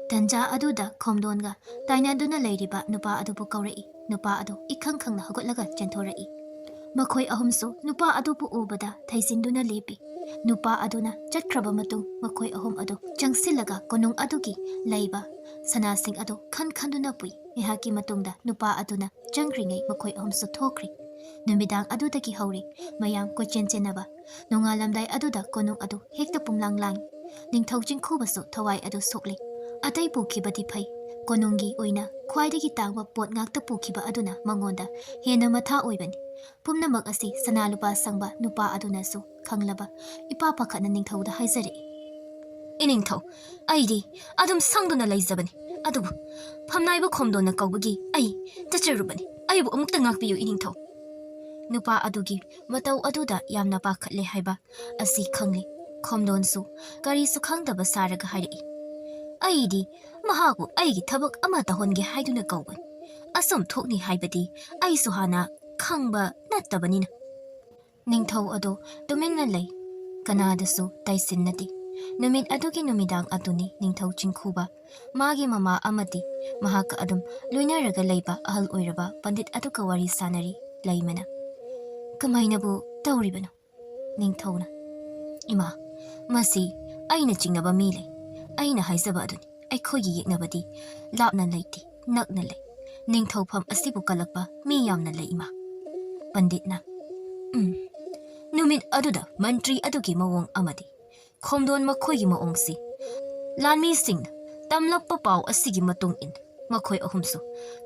ꯇꯟꯖꯥ ꯑꯗꯨꯗ ꯈꯣꯝꯗꯣꯟꯒ ꯇꯥꯏꯅꯗꯨꯅ ꯂꯩꯔꯤꯕ ꯅꯨꯄꯥ ꯑꯗꯨꯕꯨ ꯀꯧꯔꯛꯏ꯫ ꯅꯨꯄꯥ ꯑꯗꯨ ꯏꯈꯪ ꯈꯪꯅ ꯍꯧꯒꯠꯂꯒ ꯆꯦꯟꯊꯣꯔꯛꯏ꯫ ꯃꯈꯣꯏ ꯑꯍꯨꯝꯁꯨ ꯅꯨꯄꯥ ꯑꯗꯨꯕꯨ ꯎꯕꯗ ꯊꯩꯖꯤꯟꯗꯨꯅ ꯂꯦꯞꯄꯤ꯫ ꯅꯨꯄꯥ ꯑꯗꯨꯅ ꯆꯠꯈ꯭ꯔꯕ ꯃꯇꯨꯡ ꯃꯈꯣꯏ ꯑꯍꯨꯝ ꯑꯗꯨ ꯆꯪꯁꯤꯜꯂꯒ ꯀꯣꯅꯨꯡ ꯑꯗꯨꯒꯤ ꯂꯩꯕ ꯁꯅꯥꯁꯤꯡ ꯑꯗꯨ ꯈꯟ ꯈꯟꯗꯨꯅ ꯄꯨꯏ꯫ ꯉꯥꯏꯍꯥꯛꯀꯤ ꯃꯇꯨꯡꯗ ꯅꯨꯄꯥ ꯑꯗꯨꯅ ꯆꯪꯈ꯭ꯔꯤꯉꯩ ꯃꯈꯣꯏ ꯑꯍꯨꯝꯁꯨ ꯊꯣꯛꯈ꯭ꯔꯤ꯫ ꯅꯨꯃꯤꯗꯥꯡ ꯑꯗꯨꯗꯒꯤ ꯍꯧꯔꯤ ꯃꯌꯥꯝ ꯀꯣꯏꯆꯦꯟ ꯆꯦꯟꯅꯕ꯫ ꯅꯣꯡꯉꯥꯜꯂꯝꯗꯥꯏ ꯑꯗꯨꯗ ꯀꯣꯅꯨꯡ ꯑꯗꯨ ꯍꯦꯛꯇ ꯄꯨꯝꯂꯥꯡ ꯂꯥꯡꯏ꯫ ꯅꯤꯡꯊꯧ ꯆꯤꯡꯈꯨꯕꯁꯨ ꯊꯋꯥꯏ ꯑꯗꯨ ꯁꯣꯛꯂꯦ꯫ ꯑꯇꯩ ꯄꯨꯈꯤꯕꯗꯤ ꯐꯩ, ꯀꯣꯅꯨꯡꯒꯤ ꯑꯣꯏꯅ ꯈ꯭ꯋꯥꯏꯗꯒꯤ ꯇꯥꯡꯕ ꯄꯣꯠ ꯉꯥꯛꯇ ꯄꯨꯈꯤꯕ ꯑꯗꯨꯅ ꯃꯉꯣꯟꯗ ꯍꯦꯟꯅ ꯃꯊꯥ ꯑꯣꯏꯕꯅꯤ꯫ ꯄꯨꯝꯅꯃꯛ ꯑꯁꯤ ꯁꯅꯥ ꯂꯨꯄꯥ ꯁꯪꯕ ꯅꯨꯄꯥ ꯑꯗꯨꯅꯁꯨ ꯈꯪꯂꯕ ꯏꯄꯥ ꯄꯥꯈꯠꯅ ꯅꯤꯡꯊꯧꯗ ꯍꯥꯏꯖꯔꯛꯏ, "ꯏꯅꯤꯡꯊꯧ, ꯑꯩꯗꯤ ꯑꯗꯨꯝ ꯁꯪꯗꯨꯅ ꯂꯩꯖꯕꯅꯤ, ꯑꯗꯨꯕꯨ ꯐꯝꯅꯥꯏꯕ ꯈꯣꯝꯗꯣꯟꯅ ꯀꯧꯕꯒꯤ ꯑꯩ ꯆꯠꯆꯔꯨꯕꯅꯤ꯫ ꯑꯩꯕꯨ ꯑꯃꯨꯛꯇ ꯉꯥꯛꯄꯤꯌꯨ ꯏꯅꯤꯡꯊꯧ꯫" ꯅꯨꯄꯥ ꯑꯗꯨꯒꯤ ꯃꯇꯧ ꯑꯗꯨꯗ ꯌꯥꯝꯅ ꯄꯥꯈꯠꯂꯦ ꯍꯥꯏꯕ ꯑꯁꯤ ꯈꯪꯂꯦ꯫ ꯈꯣꯝꯗꯣꯟꯁꯨ ꯀꯔꯤꯁꯨ ꯈꯪꯗꯕ ꯁꯥꯔꯒ ꯍꯥꯏꯔꯛꯏ, "ꯑꯩꯗꯤ ꯃꯍꯥꯛꯄꯨ ꯑꯩꯒꯤ ꯊꯕꯛ ꯑꯃ ꯇꯧꯍꯟꯒꯦ ꯍꯥꯏꯗꯨꯅ ꯀꯧꯕꯅꯤ꯫ ꯑꯁꯨꯝ ꯊꯣꯛꯅꯤ ꯍꯥꯏꯕꯗꯤ ꯑꯩꯁꯨ ꯍꯥꯟꯅ ꯈꯪꯕ ꯅꯠꯇꯕꯅꯤꯅ"꯫ ꯅꯤꯡꯊꯧ ꯑꯗꯨ ꯇꯨꯃꯤꯟꯅ ꯂꯩ꯫ ꯀꯅꯥꯗꯁꯨ ꯇꯥꯏꯁꯤꯟꯅꯗꯦ꯫ ꯅꯨꯃꯤꯠ ꯑꯗꯨꯒꯤ ꯅꯨꯃꯤꯗꯥꯡ ꯑꯗꯨꯅꯤ ꯅꯤꯡꯊꯧ ꯆꯤꯡꯈꯨꯕ, ꯃꯥꯒꯤ ꯃꯃꯥ ꯑꯃꯗꯤ ꯃꯍꯥꯛꯀ ꯑꯗꯨꯝ ꯂꯣꯏꯅꯔꯒ ꯂꯩꯕ ꯑꯍꯜ ꯑꯣꯏꯔꯕ ꯄꯟꯗꯤꯠ ꯑꯗꯨꯒ ꯋꯥꯔꯤ ꯁꯥꯅꯔꯤ꯫ ꯂꯩꯃꯅ, "ꯀꯃꯥꯏꯅꯕꯨ ꯇꯧꯔꯤꯕꯅꯣ?" ꯅꯤꯡꯊꯧꯅ, "ꯏꯃꯥ, ꯃꯁꯤ ꯑꯩꯅ ꯆꯤꯡꯅꯕ ꯃꯤ ꯂꯩ꯫ ꯑꯩꯅ ꯍꯥꯏꯖꯕ ꯑꯗꯨꯅꯤ, ꯑꯩꯈꯣꯏꯒꯤ ꯌꯦꯛꯅꯕꯗꯤ ꯂꯥꯞꯅ ꯂꯩꯇꯦ, ꯅꯛꯅ ꯂꯩ꯫ ꯅꯤꯡꯊꯧꯐꯝ ꯑꯁꯤꯕꯨ ꯀꯜꯂꯛꯄ ꯃꯤ ꯌꯥꯝꯅ ꯂꯩ, ꯏꯃꯥ"꯫ ꯄꯟꯗꯤꯠꯅ, "ꯎꯝ, ꯅꯨꯃꯤꯠ ꯑꯗꯨꯗ ꯃꯟꯇ꯭ꯔꯤ ꯑꯗꯨꯒꯤ ꯃꯑꯣꯡ ꯑꯃꯗꯤ ꯈꯣꯝꯗꯣꯟ ꯃꯈꯣꯏꯒꯤ ꯃꯑꯣꯡꯁꯤ ꯂꯥꯟꯃꯤꯁꯤꯡꯅ ꯇꯝꯂꯛꯄ ꯄꯥꯎ ꯑꯁꯤꯒꯤ ꯃꯇꯨꯡ ꯏꯟꯅ ꯃꯈꯣꯏ ꯑꯍꯨꯝꯁꯨ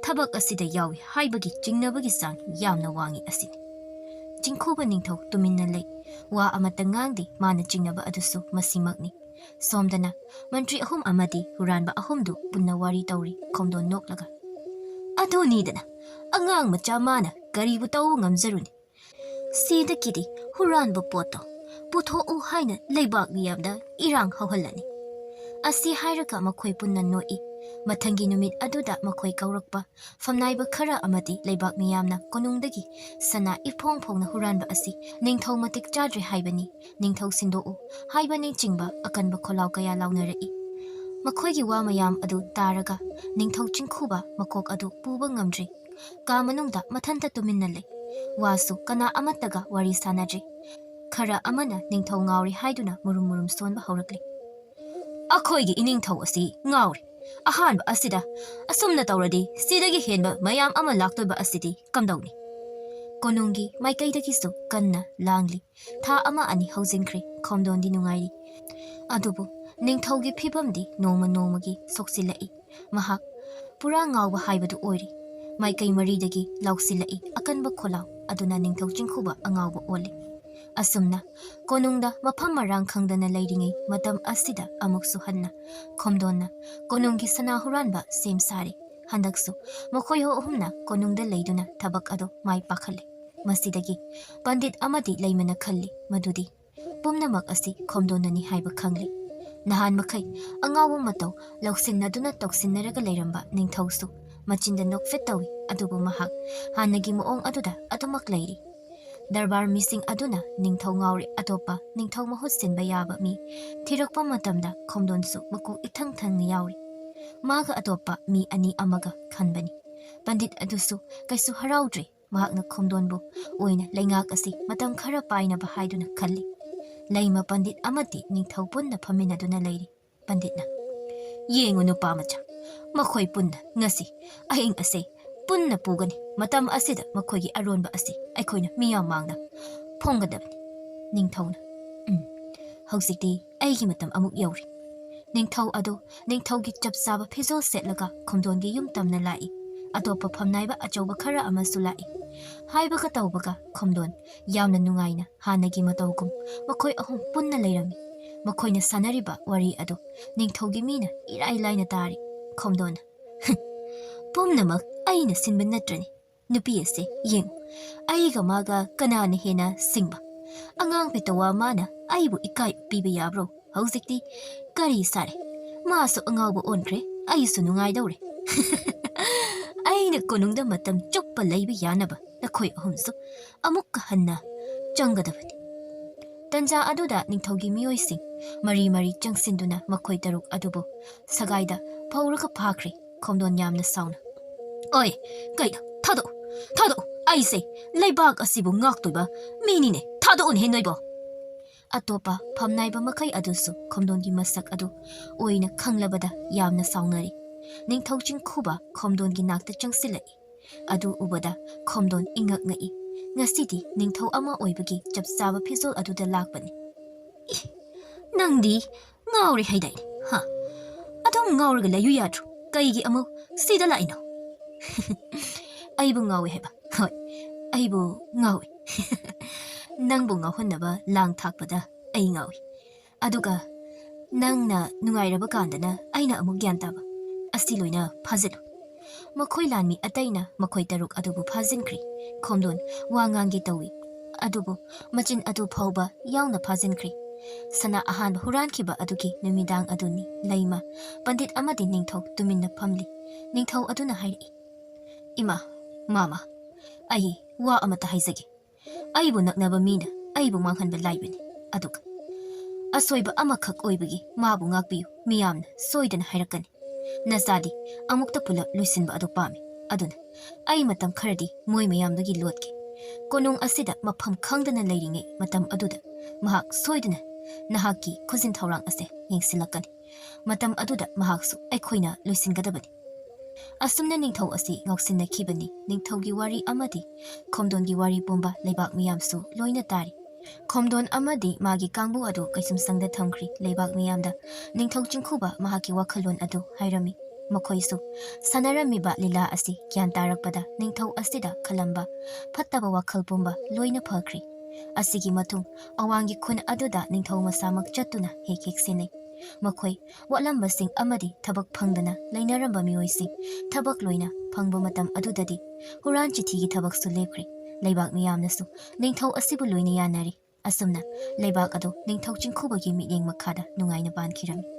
ꯊꯕꯛ ꯑꯁꯤꯗ ꯌꯥꯎꯏ ꯍꯥꯏꯕꯒꯤ ꯆꯤꯡꯅꯕꯒꯤ ꯆꯥꯡ ꯌꯥꯝꯅ ꯋꯥꯡꯏ ꯑꯁꯤꯅꯤ"꯫ ꯆꯤꯡꯈꯨꯕ ꯅꯤꯡꯊꯧ ꯇꯨꯃꯤꯟꯅ ꯂꯩ꯫ ꯋꯥ ꯑꯃꯠꯇ ꯉꯥꯡꯗꯦ꯫ ꯃꯥꯅ ꯆꯤꯡꯅꯕ ꯑꯗꯨꯁꯨ ꯃꯁꯤꯃꯛꯅꯤ꯫ ꯁꯣꯝꯗꯅ ꯃꯟꯇ꯭ꯔꯤ ꯑꯍꯨꯝ ꯑꯃꯗꯤ ꯍꯨꯔꯥꯟꯕ ꯑꯍꯨꯝꯗꯨ ꯄꯨꯟꯅ ꯋꯥꯔꯤ ꯇꯧꯔꯤ꯫ ꯈꯣꯝꯗꯣꯟ ꯅꯣꯛꯂꯒ, "ꯑꯗꯨꯅꯤꯗꯅ, ꯑꯉꯥꯡ ꯃꯆꯥ ꯃꯥꯅ ꯀꯔꯤꯕꯨ ꯇꯧꯕ ꯉꯝꯖꯔꯨꯅꯤ? ꯁꯤꯗꯒꯤꯗꯤ ꯍꯨꯔꯥꯟꯕ ꯄꯣꯠꯇꯣ ꯄꯨꯊꯣꯛꯎ ꯍꯥꯏꯅ ꯂꯩꯕꯥꯛ ꯃꯤꯌꯥꯝꯗ ꯏꯔꯥꯡ ꯍꯧꯍꯜꯂꯅꯤ"꯫ ꯑꯁꯤ ꯍꯥꯏꯔꯒ ꯃꯈꯣꯏ ꯄꯨꯟꯅ ꯅꯣꯛꯏ꯫ ꯃꯊꯪꯒꯤ ꯅꯨꯃꯤꯠ ꯑꯗꯨꯗ ꯃꯈꯣꯏ ꯀꯧꯔꯛꯄ ꯐꯝꯅꯥꯏꯕ ꯈꯔ ꯑꯃꯗꯤ ꯂꯩꯕꯥꯛ ꯃꯤꯌꯥꯝꯅ ꯀꯣꯅꯨꯡꯗꯒꯤ ꯁꯅꯥ ꯏꯐꯣꯡ ꯐꯣꯡꯅ ꯍꯨꯔꯥꯟꯕ ꯑꯁꯤ ꯅꯤꯡꯊꯧ ꯃꯇꯤꯛ ꯆꯥꯗ꯭ꯔꯦ ꯍꯥꯏꯕꯅꯤ, ꯅꯤꯡꯊꯧ ꯁꯤꯟꯗꯣꯛꯎ ꯍꯥꯏꯕꯅꯆꯤꯡꯕ ꯑꯀꯟꯕ ꯈꯣꯜꯂꯥꯎ ꯀꯌꯥ ꯂꯥꯎꯅꯔꯛꯏ꯫ ꯃꯈꯣꯏꯒꯤ ꯋꯥ ꯃꯌꯥꯝ ꯑꯗꯨ ꯇꯥꯔꯒ ꯅꯤꯡꯊꯧ ꯆꯤꯡꯈꯨꯕ ꯃꯀꯣꯛ ꯑꯗꯨ ꯄꯨꯕ ꯉꯝꯗ꯭ꯔꯦ꯫ ꯀꯥ ꯃꯅꯨꯡꯗ ꯃꯊꯟꯇ ꯇꯨꯃꯤꯟꯅ ꯂꯩ꯫ ꯋꯥꯁꯨ ꯀꯅꯥ ꯑꯃꯠꯇꯒ ꯋꯥꯔꯤ ꯁꯥꯅꯗ꯭ꯔꯤ꯫ ꯈꯔ ꯑꯃꯅ ꯅꯤꯡꯊꯧ ꯉꯥꯎꯔꯤ ꯍꯥꯏꯗꯨꯅ ꯃꯨꯔꯨꯝ ꯃꯨꯔꯨꯝ ꯁꯣꯟꯕ ꯍꯧꯔꯛꯂꯤ꯫ "ꯑꯩꯈꯣꯏꯒꯤ ꯏꯅꯤꯡꯊꯧ ꯑꯁꯤ ꯉꯥꯎꯔꯤ꯫ ꯑꯍꯥꯟꯕ ꯑꯁꯤꯗ ꯑꯁꯨꯝꯅ ꯇꯧꯔꯗꯤ ꯁꯤꯗꯒꯤ ꯍꯦꯟꯕ ꯃꯌꯥꯝ ꯑꯃ ꯂꯥꯛꯇꯣꯏꯕ ꯑꯁꯤꯗꯤ ꯀꯝꯗꯧꯅꯤ?" ꯀꯣꯅꯨꯡꯒꯤ ꯃꯥꯏꯀꯩꯗꯒꯤꯁꯨ ꯀꯟꯅ ꯂꯥꯡꯂꯤ꯫ ꯊꯥ ꯑꯃ ꯑꯅꯤ ꯍꯧꯖꯤꯟꯈ꯭ꯔꯦ꯫ ꯈꯣꯝꯗꯣꯟꯗꯤ ꯅꯨꯡꯉꯥꯏꯔꯤ꯫ ꯑꯗꯨꯕꯨ ꯅꯤꯡꯊꯧꯒꯤ ꯐꯤꯕꯝꯗꯤ ꯅꯣꯡꯃ ꯅꯣꯡꯃꯒꯤ ꯁꯣꯛꯆꯤꯜꯂꯛꯏ꯫ ꯃꯍꯥꯛ ꯄꯨꯔꯥ ꯉꯥꯎꯕ ꯍꯥꯏꯕꯗꯨ ꯑꯣꯏꯔꯦ꯫ ꯃꯥꯏꯀꯩ ꯃꯔꯤꯗꯒꯤ ꯂꯥꯎꯁꯤꯜꯂꯛꯏ ꯑꯀꯟꯕ ꯈꯣꯜꯂꯥꯎ ꯑꯗꯨꯅ ꯅꯤꯡꯊꯧ ꯆꯤꯡꯈꯨꯕ ꯑꯉꯥꯎꯕ ꯑꯣꯜꯂꯦ꯫ ꯑꯁꯨꯝꯅ ꯀꯣꯅꯨꯡꯗ ꯃꯐꯝ ꯃꯔꯥꯡ ꯈꯪꯗꯅ ꯂꯩꯔꯤꯉꯩ ꯃꯇꯝ ꯑꯁꯤꯗ ꯑꯃꯨꯛꯁꯨ ꯍꯟꯅ ꯈꯣꯝꯗꯣꯟꯅ ꯀꯣꯅꯨꯡꯒꯤ ꯁꯅꯥ ꯍꯨꯔꯥꯟꯕ ꯁꯦꯝ ꯁꯥꯔꯦ꯫ ꯍꯟꯗꯛꯁꯨ ꯃꯈꯣꯏ ꯑꯍꯨꯝꯅ ꯀꯣꯅꯨꯡꯗ ꯂꯩꯗꯨꯅ ꯊꯕꯛ ꯑꯗꯨ ꯃꯥꯏ ꯄꯥꯛꯍꯜꯂꯦ꯫ ꯃꯁꯤꯗꯒꯤ ꯄꯟꯗꯤꯠ ꯑꯃꯗꯤ ꯂꯩꯃꯅ ꯈꯜꯂꯤ ꯃꯗꯨꯗꯤ ꯄꯨꯝꯅꯃꯛ ꯑꯁꯤ ꯈꯣꯝꯗꯣꯟꯅꯅꯤ ꯍꯥꯏꯕ ꯈꯪꯂꯤ꯫ ꯅꯍꯥꯟ ꯃꯈꯩ ꯑꯉꯥꯎꯕ ꯃꯇꯧ ꯂꯧꯁꯤꯟꯅꯗꯨꯅ ꯇꯧꯁꯤꯟꯅꯔꯒ ꯂꯩꯔꯝꯕ ꯅꯤꯡꯊꯧꯁꯨ ꯃꯆꯤꯟꯗ ꯅꯣꯛꯐꯦꯠ ꯇꯧꯏ, ꯑꯗꯨꯕꯨ ꯃꯍꯥꯛ ꯍꯥꯟꯅꯒꯤ ꯃꯑꯣꯡ ꯑꯗꯨꯗ ꯑꯗꯨꯃꯛ ꯂꯩꯔꯤ꯫ ꯗꯔꯕꯥꯔ ꯃꯤꯁꯤꯡ ꯑꯗꯨꯅ ꯅꯤꯡꯊꯧ ꯉꯥꯎꯔꯦ, ꯑꯇꯣꯞꯄ ꯅꯤꯡꯊꯧ ꯃꯍꯨꯠ ꯁꯤꯟꯕ ꯌꯥꯕ ꯃꯤ ꯊꯤꯔꯛꯄ ꯃꯇꯝꯗ ꯈꯣꯝꯗꯣꯟꯁꯨ ꯃꯀꯣꯛ ꯏꯊꯪ ꯊꯪꯅ ꯌꯥꯎꯔꯤ꯫ ꯃꯥꯒ ꯑꯇꯣꯞꯄ ꯃꯤ ꯑꯅꯤ ꯑꯃꯒ ꯈꯟꯕꯅꯤ꯫ ꯄꯟꯗꯤꯠ ꯑꯗꯨꯁꯨ ꯀꯩꯁꯨ ꯍꯔꯥꯎꯗ꯭ꯔꯦ꯫ ꯃꯍꯥꯛꯅ ꯈꯣꯝꯗꯣꯟꯕꯨ ꯑꯣꯏꯅ ꯂꯩꯉꯥꯛ ꯑꯁꯤ ꯃꯇꯝ ꯈꯔ ꯄꯥꯏꯅꯕ ꯍꯥꯏꯗꯨꯅ ꯈꯜꯂꯤ꯫ ꯂꯩꯃ, ꯄꯟꯗꯤꯠ ꯑꯃꯗꯤ ꯅꯤꯡꯊꯧ ꯄꯨꯟꯅ ꯐꯝꯃꯤꯟꯅꯗꯨꯅ ꯂꯩꯔꯤ꯫ ꯄꯟꯗꯤꯠꯅ, "ꯌꯦꯡꯉꯨ ꯅꯨꯄꯥ ꯃꯆꯥ, ꯃꯈꯣꯏ ꯄꯨꯟꯅ ꯉꯁꯤ ꯑꯍꯤꯡ ꯑꯁꯦ ꯄꯨꯟꯅ ꯄꯨꯒꯅꯤ꯫ ꯃꯇꯝ ꯑꯁꯤꯗ ꯃꯈꯣꯏꯒꯤ ꯑꯔꯣꯟꯕ ꯑꯁꯤ ꯑꯩꯈꯣꯏꯅ ꯃꯤꯌꯥꯝ ꯃꯥꯡꯗ ꯐꯣꯡꯒꯗꯕꯅꯤ꯫" ꯅꯤꯡꯊꯧꯅ, "ꯎꯝ, ꯍꯧꯖꯤꯛꯇꯤ ꯑꯩꯒꯤ ꯃꯇꯝ ꯑꯃꯨꯛ ꯌꯧꯔꯦ꯫" ꯅꯤꯡꯊꯧ ꯑꯗꯨ ꯅꯤꯡꯊꯧꯒꯤ ꯆꯞ ꯆꯥꯕ ꯐꯤꯖꯣꯜ ꯁꯦꯠꯂꯒ ꯈꯣꯝꯗꯣꯟꯒꯤ ꯌꯨꯝ ꯇꯝꯅ ꯂꯥꯛꯏ꯫ ꯑꯇꯣꯞꯄ ꯐꯝꯅꯥꯏꯕ ꯑꯆꯧꯕ ꯈꯔ ꯑꯃꯁꯨ ꯂꯥꯛꯏ꯫ ꯍꯥꯏꯕꯒ ꯇꯧꯕꯒ ꯈꯣꯝꯗꯣꯟ ꯌꯥꯝꯅ ꯅꯨꯡꯉꯥꯏꯅ ꯍꯥꯟꯅꯒꯤ ꯃꯇꯧꯒꯨꯝ ꯃꯈꯣꯏ ꯑꯍꯨꯝ ꯄꯨꯟꯅ ꯂꯩꯔꯝꯃꯤ꯫ ꯃꯈꯣꯏꯅ ꯁꯥꯟꯅꯔꯤꯕ ꯋꯥꯔꯤ ꯑꯗꯨ ꯅꯤꯡꯊꯧꯒꯤ ꯃꯤꯅ ꯏꯔꯥꯏ ꯂꯥꯏꯅ ꯇꯥꯔꯤ꯫ ꯈꯣꯝꯗꯣꯟꯅ, "ꯄꯨꯝꯅꯃꯛ ꯑꯩꯅ ꯁꯤꯟꯕ ꯅꯠꯇ꯭ꯔꯅꯤ? ꯅꯨꯄꯤ ꯑꯁꯦ ꯌꯦꯡꯉꯨ, ꯑꯩꯒ ꯃꯥꯒ ꯀꯅꯥꯅ ꯍꯦꯟꯅ ꯁꯤꯡꯕ? ꯑꯉꯥꯡ ꯄꯦꯇꯋꯥ ꯃꯥꯅ ꯑꯩꯕꯨ ꯏꯀꯥꯏ ꯄꯤꯕ ꯌꯥꯕ꯭ꯔꯣ? ꯍꯧꯖꯤꯛꯇꯤ ꯀꯔꯤ ꯁꯥꯔꯦ? ꯃꯥꯁꯨ ꯑꯉꯥꯎꯕ ꯑꯣꯟꯈ꯭ꯔꯦ, ꯑꯩꯁꯨ ꯅꯨꯡꯉꯥꯏꯗꯧꯔꯦ꯫" "ꯑꯩꯅ ꯀꯣꯅꯨꯡꯗ ꯃꯇꯝ ꯆꯨꯞꯄ ꯂꯩꯕ ꯌꯥꯅꯕ ꯅꯈꯣꯏ ꯑꯍꯨꯝꯁꯨ ꯑꯃꯨꯛꯀ ꯍꯟꯅ ꯆꯪꯒꯗꯕꯅꯤ꯫" ꯇꯟꯖꯥ ꯑꯗꯨꯗ ꯅꯤꯡꯊꯧꯒꯤ ꯃꯤꯑꯣꯏꯁꯤꯡ ꯃꯔꯤ ꯃꯔꯤ ꯆꯪꯁꯤꯟꯗꯨꯅ ꯃꯈꯣꯏ ꯇꯔꯨꯛ ꯑꯗꯨꯕꯨ ꯁꯒꯥꯏꯗ ꯐꯧꯔꯒ ꯐꯥꯈ꯭ꯔꯦ꯫ ꯈꯣꯝꯗꯣꯟ ꯌꯥꯝꯅ ꯁꯥꯎꯅ, "ꯑꯣꯏ, ꯀꯩꯅꯣ? ꯊꯥꯗꯣꯛꯎ, ꯊꯥꯗꯣꯛꯎ! ꯑꯩꯁꯦ ꯂꯩꯕꯥꯛ ꯑꯁꯤꯕꯨ ꯉꯥꯛꯇꯣꯏꯕ ꯃꯤꯅꯤꯅꯦ꯫ ꯊꯥꯗꯣꯛꯎꯅꯦꯍꯦ ꯅꯣꯏꯕꯣ!" ꯑꯇꯣꯞꯄ ꯐꯝꯅꯥꯏꯕ ꯃꯈꯩ ꯑꯗꯨꯁꯨ ꯈꯣꯝꯗꯣꯟꯒꯤ ꯃꯁꯛ ꯑꯗꯨ ꯑꯣꯏꯅ ꯈꯪꯂꯕꯗ ꯌꯥꯝꯅ ꯁꯥꯎꯅꯔꯤ꯫ ꯅꯤꯡꯊꯧ ꯆꯤꯡꯈꯨꯕ ꯈꯣꯝꯗꯣꯟꯒꯤ ꯅꯥꯛꯇ ꯆꯪꯁꯤꯜꯂꯛꯏ꯫ ꯑꯗꯨ ꯎꯕꯗ ꯈꯣꯝꯗꯣꯟ ꯏꯉꯛ ꯉꯛꯏ꯫ ꯉꯁꯤꯗꯤ ꯅꯤꯡꯊꯧ ꯑꯃ ꯑꯣꯏꯕꯒꯤ ꯆꯞ ꯆꯥꯕ ꯐꯤꯖꯣꯜ ꯑꯗꯨꯗ ꯂꯥꯛꯄꯅꯤ꯫ "ꯏ, ꯅꯪꯗꯤ ꯉꯥꯎꯔꯦ ꯍꯥꯏꯗꯥꯏꯅꯦ? ꯍꯥ? ꯑꯗꯨꯝ ꯉꯥꯎꯔꯒ ꯂꯩꯌꯨ ꯌꯥꯗ꯭ꯔꯣ? ꯀꯩꯒꯤ ꯑꯃꯨꯛ ꯁꯤꯗ ꯂꯥꯛꯏꯅꯣ?" "ꯑꯩꯕꯨ ꯉꯥꯎꯏ ꯍꯥꯏꯕ? ꯍꯣꯏ, ꯑꯩꯕꯨ ꯉꯥꯎꯏ꯫ ꯅꯪꯕꯨ ꯉꯥꯎꯍꯟꯅꯕ ꯂꯥꯡ ꯊꯥꯛꯄꯗ ꯑꯩ ꯉꯥꯎꯏ꯫ ꯑꯗꯨꯒ ꯅꯪꯅ ꯅꯨꯡꯉꯥꯏꯔꯕ ꯀꯥꯟꯗꯅ ꯑꯩꯅ ꯑꯃꯨꯛ ꯒ꯭ꯌꯥꯟ ꯇꯥꯕ꯫ ꯑꯁꯤ ꯂꯣꯏꯅ ꯐꯥꯖꯤꯜꯂꯨ꯫ ꯃꯈꯣꯏ ꯂꯥꯟꯃꯤ ꯑꯇꯩꯅ ꯃꯈꯣꯏ ꯇꯔꯨꯛ ꯑꯗꯨꯕꯨ ꯐꯥꯖꯤꯟꯈ꯭ꯔꯤ꯫ ꯈꯣꯝꯗꯣꯟ ꯋꯥ ꯉꯥꯡꯒꯦ ꯇꯧꯏ, ꯑꯗꯨꯕꯨ ꯃꯆꯤꯟ ꯑꯗꯨ ꯐꯥꯎꯕ ꯌꯥꯎꯅ ꯐꯥꯖꯤꯟꯈ꯭ꯔꯤ꯫ ꯁꯅꯥ ꯑꯍꯥꯟꯕ ꯍꯨꯔꯥꯟꯈꯤꯕ ꯑꯗꯨꯒꯤ ꯅꯨꯃꯤꯗꯥꯡ ꯑꯗꯨꯅꯤ꯫ ꯂꯩꯃ, ꯄꯟꯗꯤꯠ ꯑꯃꯗꯤ ꯅꯤꯡꯊꯧ ꯇꯨꯃꯤꯟꯅ ꯐꯝꯂꯤ꯫ ꯅꯤꯡꯊꯧ ꯑꯗꯨꯅ ꯍꯥꯏꯔꯛꯏ, "ꯏꯃꯥ, ꯃꯥꯃ, ꯑꯩ ꯋꯥ ꯑꯃꯇ ꯍꯥꯏꯖꯒꯦ꯫ ꯑꯩꯕꯨ ꯅꯛꯅꯕ ꯃꯤꯅ ꯑꯩꯕꯨ ꯃꯥꯡꯍꯟꯕ ꯂꯥꯏꯕꯅꯤ꯫ ꯑꯗꯨꯒ ꯑꯁꯣꯏꯕ ꯑꯃꯈꯛ ꯑꯣꯏꯕꯒꯤ ꯃꯥꯕꯨ ꯉꯥꯛꯄꯤꯌꯨ, ꯃꯤꯌꯥꯝꯅ ꯁꯣꯏꯗꯅ ꯍꯥꯏꯔꯛꯀꯅꯤ꯫ ꯅꯆꯥꯗꯤ ꯑꯃꯨꯛꯇ ꯄꯨꯂꯞ ꯂꯣꯏꯁꯤꯟꯕ ꯑꯗꯨ ꯄꯥꯝꯃꯤ꯫ ꯑꯗꯨꯅ ꯑꯩ ꯃꯇꯝ ꯈꯔꯗꯤ ꯃꯣꯏ ꯃꯌꯥꯝꯗꯒꯤ ꯂꯣꯠꯀꯦ꯫ ꯀꯣꯅꯨꯡ ꯑꯁꯤꯗ ꯃꯐꯝ ꯈꯪꯗꯅ ꯂꯩꯔꯤꯉꯩ ꯃꯇꯝ ꯑꯗꯨꯗ ꯃꯍꯥꯛ ꯁꯣꯏꯗꯅ ꯅꯍꯥꯛꯀꯤ ꯈꯨꯖꯤꯟ ꯊꯧꯔꯥꯡ ꯑꯁꯦ ꯌꯦꯡꯁꯤꯜꯂꯛꯀꯅꯤ꯫ ꯃꯇꯝ ꯑꯗꯨꯗ ꯃꯍꯥꯛꯁꯨ ꯑꯩꯈꯣꯏꯅ ꯂꯣꯏꯁꯤꯟꯒꯗꯕꯅꯤ꯫" ꯑꯁꯨꯝꯅ ꯅꯤꯡꯊꯧ ꯑꯁꯤ ꯉꯥꯎꯁꯤꯟꯅꯈꯤꯕꯅꯤ꯫ ꯅꯤꯡꯊꯧꯒꯤ ꯋꯥꯔꯤ ꯑꯃꯗꯤ ꯈꯣꯝꯗꯣꯟꯒꯤ ꯋꯥꯔꯤ ꯄꯨꯝꯕ ꯂꯩꯕꯥꯛ ꯃꯤꯌꯥꯝꯁꯨ ꯂꯣꯏꯅ ꯇꯥꯔꯤ꯫ ꯈꯣꯝꯗꯣꯟ ꯑꯃꯗꯤ ꯃꯥꯒꯤ ꯀꯥꯡꯕꯨ ꯑꯗꯨ ꯀꯩꯁꯨꯝꯁꯪꯗ ꯊꯝꯈ꯭ꯔꯤ꯫ ꯂꯩꯕꯥꯛ ꯃꯤꯌꯥꯝꯗ ꯅꯤꯡꯊꯧ ꯆꯤꯡꯈꯨꯕ ꯃꯍꯥꯛꯀꯤ ꯋꯥꯈꯜꯂꯣꯟ ꯑꯗꯨ ꯍꯥꯏꯔꯝꯃꯤ꯫ ꯃꯈꯣꯏꯁꯨ ꯁꯥꯟꯅꯔꯝꯃꯤꯕ ꯂꯤꯂꯥ ꯑꯁꯤ ꯒ꯭ꯌꯥꯟ ꯇꯥꯔꯛꯄꯗ ꯅꯤꯡꯊꯧ ꯑꯁꯤꯗ ꯈꯜꯂꯝꯕ ꯐꯠꯇꯕ ꯋꯥꯈꯜ ꯄꯨꯝꯕ ꯂꯣꯏꯅ ꯐꯈ꯭ꯔꯤ꯫ ꯑꯁꯤꯒꯤ ꯃꯇꯨꯡ ꯑꯋꯥꯡꯒꯤ ꯈꯨꯟ ꯑꯗꯨꯗ ꯅꯤꯡꯊꯧ ꯃꯁꯥꯃꯛ ꯆꯠꯇꯨꯅ ꯍꯦꯛ ꯍꯦꯛ ꯁꯦꯟꯅꯩ꯫ ꯃꯈꯣꯏ ꯋꯥꯠꯂꯝꯕꯁꯤꯡ ꯑꯃꯗꯤ ꯊꯕꯛ ꯐꯪꯗꯅ ꯂꯩꯅꯔꯝꯕ ꯃꯤꯑꯣꯏꯁꯤꯡ ꯊꯕꯛ ꯂꯣꯏꯅ ꯐꯪꯕ ꯃꯇꯝ ꯑꯗꯨꯗꯗꯤ ꯍꯨꯔꯥꯟ ꯆꯤꯊꯤꯒꯤ ꯊꯕꯛꯁꯨ ꯂꯦꯞꯈ꯭ꯔꯦ꯫ ꯂꯩꯕꯥꯛ ꯃꯤꯌꯥꯝꯅꯁꯨ ꯅꯤꯡꯊꯧ ꯑꯁꯤꯕꯨ ꯂꯣꯏꯅ ꯌꯥꯅꯔꯤ꯫ ꯑꯁꯨꯝꯅ ꯂꯩꯕꯥꯛ ꯑꯗꯨ ꯅꯤꯡꯊꯧ ꯆꯤꯡꯈꯨꯕꯒꯤ ꯃꯤꯠꯌꯦꯡ ꯃꯈꯥꯗ ꯅꯨꯡꯉꯥꯏꯅ ꯄꯥꯟꯈꯤꯔꯝꯃꯤ꯫